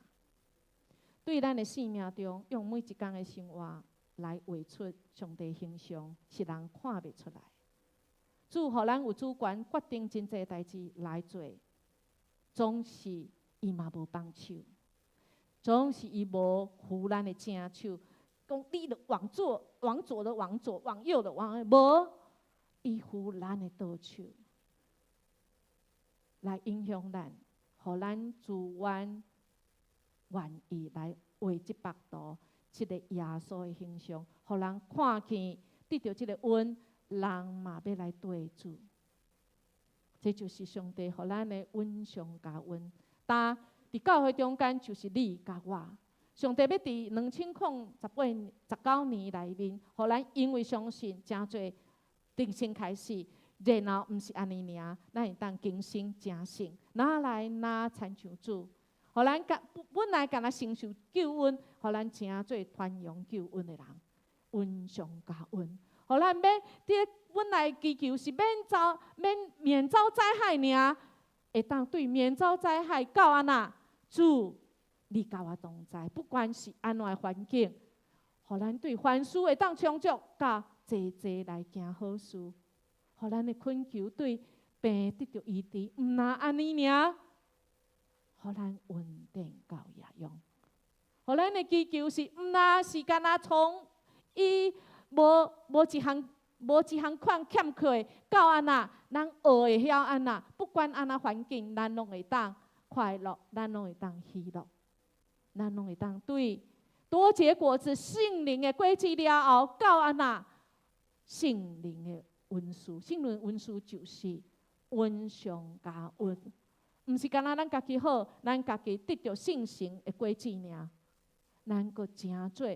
Speaker 1: 對咱的生命中，用每一工的生活來畫出上帝形象，是人看袂出來。主予咱有主權決定真濟代誌來做，總是伊嘛無放手，總是伊無扶咱的正手，講你著往左，往左的往左，往右的往右，無，伊扶咱的倒手，來影響咱，予咱自願願意來畫這幅圖，這個耶穌的形象，予人看見得著這個恩，人嘛欲來綴主。這就是上帝予咱的恩上加恩。但佇教會中間，就是你佮我。上帝欲佇2018、19年內面，予咱因為相信，成做重新開始，然後毋是按呢爾，咱會當更新成聖，若來若親像主，予咱甲本來干焦承受救恩，予咱成做傳揚救恩的人，恩上加恩，予咱免佇本來祈求是免遭災害爾，會當對免遭災害到按怎？主，你佮我同在，不管是按怎的環境，予咱對凡事會當充足，佮齊齊來行好事，予咱的懇求對病得著醫治，毋若按呢爾，予咱穩定到夜用，予咱的祈求是毋若是干焦從伊無一項款欠缺，到按怎，咱學會曉按怎，不管按怎環境，咱攏會當快樂，咱攏會當喜樂，咱攏會當對多結果子，聖靈的果子了後，到按怎，聖靈的恩賜，聖靈恩賜就是恩上加恩，毋是干焦咱家己好，咱家己得著聖神的果子爾，咱閣成做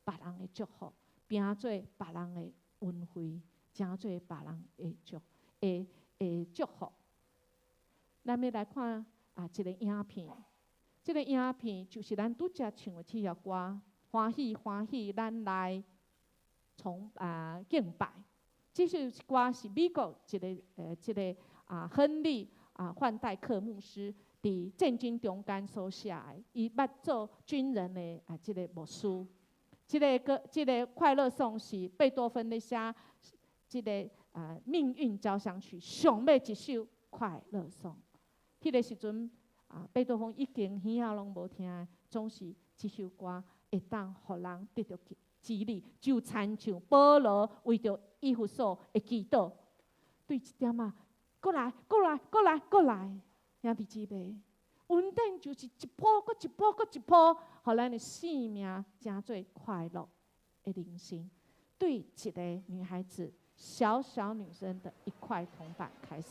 Speaker 1: 別人的祝福，變做別人的恩惠，成做別人的祝福。咱欲來看啊，一個影片，這個影片就是咱拄才唱的這首歌，歡喜歡喜，咱來崇啊敬拜。這首歌是美國一個亨利范戴克牧師佇戰爭中間所寫的，伊捌做軍人的這個牧師。這个歌，這个快樂頌是貝多芬咧寫，這个命運交響曲上尾一首快樂頌。彼个時陣啊，貝多芬已經耳仔攏無聽，總是這首歌會當予人得著激勵，就親像保羅為著以弗所的祈禱，對一點仔，閣來，閣來，閣來，閣來，兄弟姊妹，恩典就是一波閣一波閣一波，予咱的生命成做快樂的人生。對一个女孩子，小小女生的一塊銅板開始。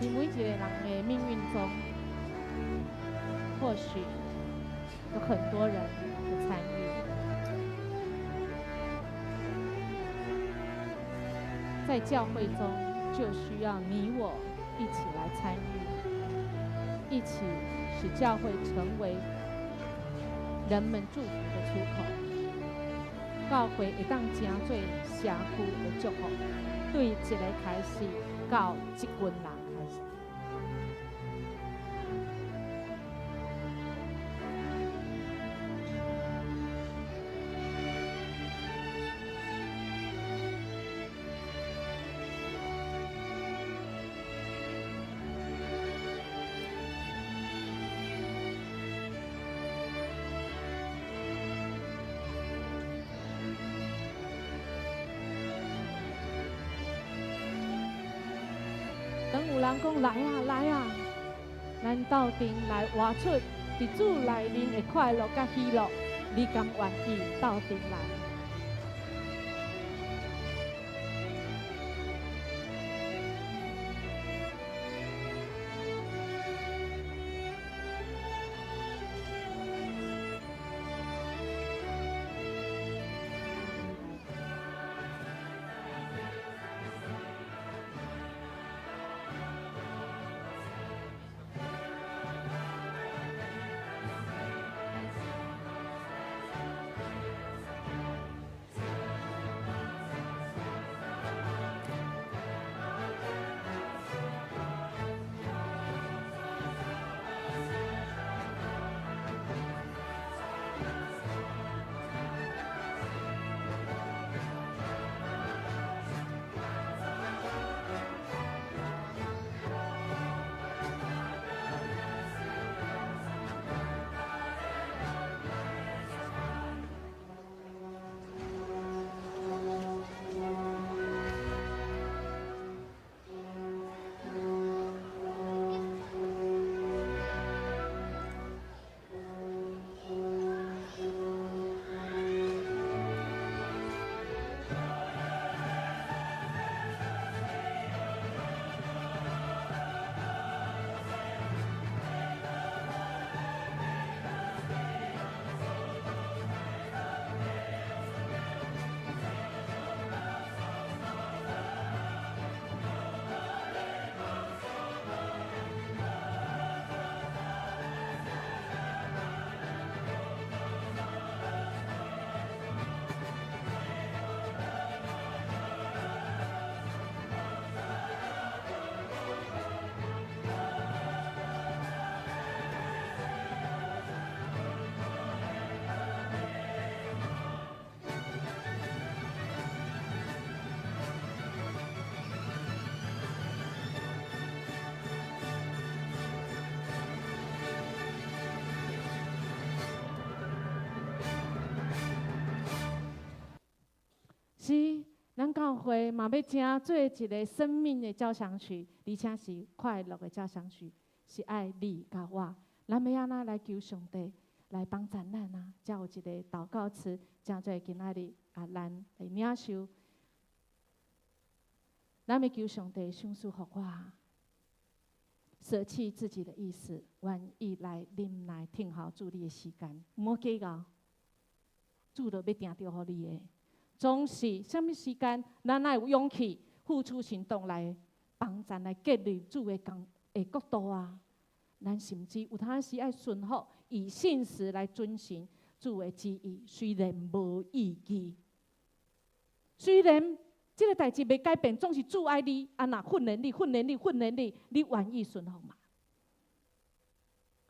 Speaker 1: 佇每一个人的命運中，或許有很多人的參與。在教會中，就需要你我一起來參與，一起使教會成為人們祝福的出口。教會會當成做社區的祝福，對一个開始到一群人。等有人講來啊來啊，咱鬥陣來活出佇主內面的快樂佮喜樂，你敢願意鬥陣來？嘛欲成做一个生命的交響曲，而且是快樂的交響曲，是愛你佮我。咱欲按怎來求上帝來幫贊咱啊？才有一個禱告詞，成做今仔日啊，咱來領受。咱欲求上帝賞賜予我，捨棄自己的意思，願意來忍耐等候主你的時間，毋好計較，主就欲定著予你的。總是啥物時間，咱愛有勇氣付出行動來幫贊來建立主的工的國度啊！咱甚至有當時愛順服，以信實來遵行主的旨意，雖然無意義，雖然這个代誌袂改變，總是主愛你，啊若訓練你、訓練你、訓練你，你願意順服嗎？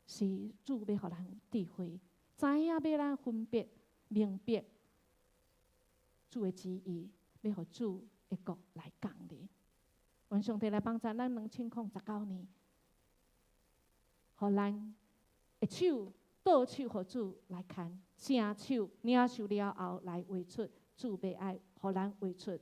Speaker 1: 是主欲予咱有智慧，知影欲咱分別、明白主的旨意，欲予主的國來降臨。願上帝來幫助咱2019年，予咱的手倒手予主來牽，正手領受了後來畫出主欲愛，予咱畫出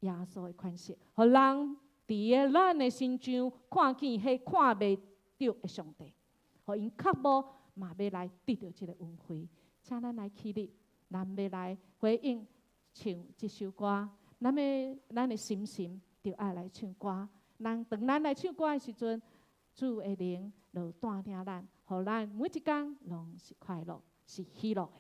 Speaker 1: 耶穌的款式，予人佇个咱的身上看見彼看袂著的上帝，予𪜶渴慕嘛欲來得著這个恩惠。請咱來起立，咱欲來回應唱這首歌，咱欲咱的心心就愛來唱歌。咱當咱來唱歌的時陣，主的靈就帶領咱，予咱每一工攏是快樂，是喜樂的。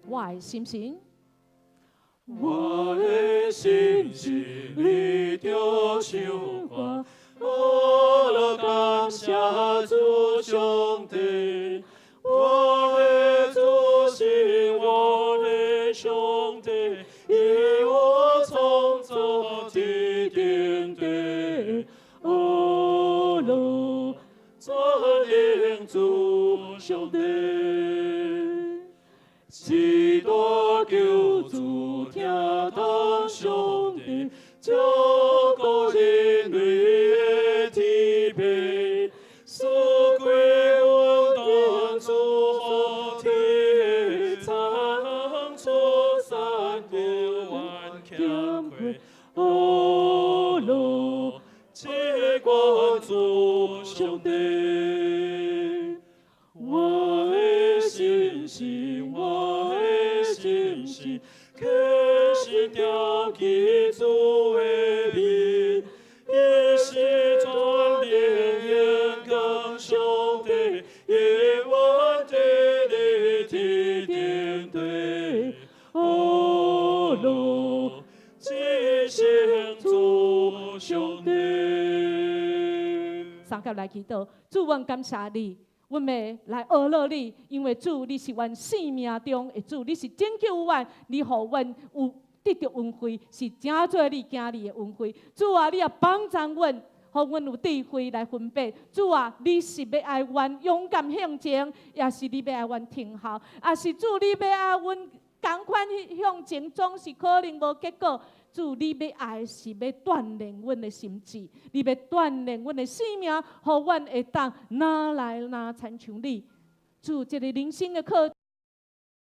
Speaker 1: 我的心神，
Speaker 2: 我的心神，你著唱歌，我來感謝主上帝，我的主是我的上帝，伊我創造天頂地，阿羅全能主上帝。是大救主，疼痛上帝，照顧人類的天父，賜歸阮當主天倉儲三古萬欠虧，阿羅這關主上帝，我的心是我的心是，虔心吊起主的名，伊是全能榮光上帝，永遠佇咧天頂地，阿羅至聖主上帝。
Speaker 1: 三甲來祈禱，主，阮感謝你。阮欲來阿樂你，因為主你是阮生命中的主，你是拯救阮，你予阮有得著恩惠，是成做你囝兒的恩惠。主啊，你也幫助阮，予阮有智慧來分辨。主啊，你是欲愛阮勇敢向前，抑是你欲愛阮停候？抑是主你欲愛阮仝款向前，總是可能無結果。主，你欲愛是欲鍛煉阮的心志，你欲鍛煉阮的生命，予阮會當愈來愈親像你。主，這个人生的課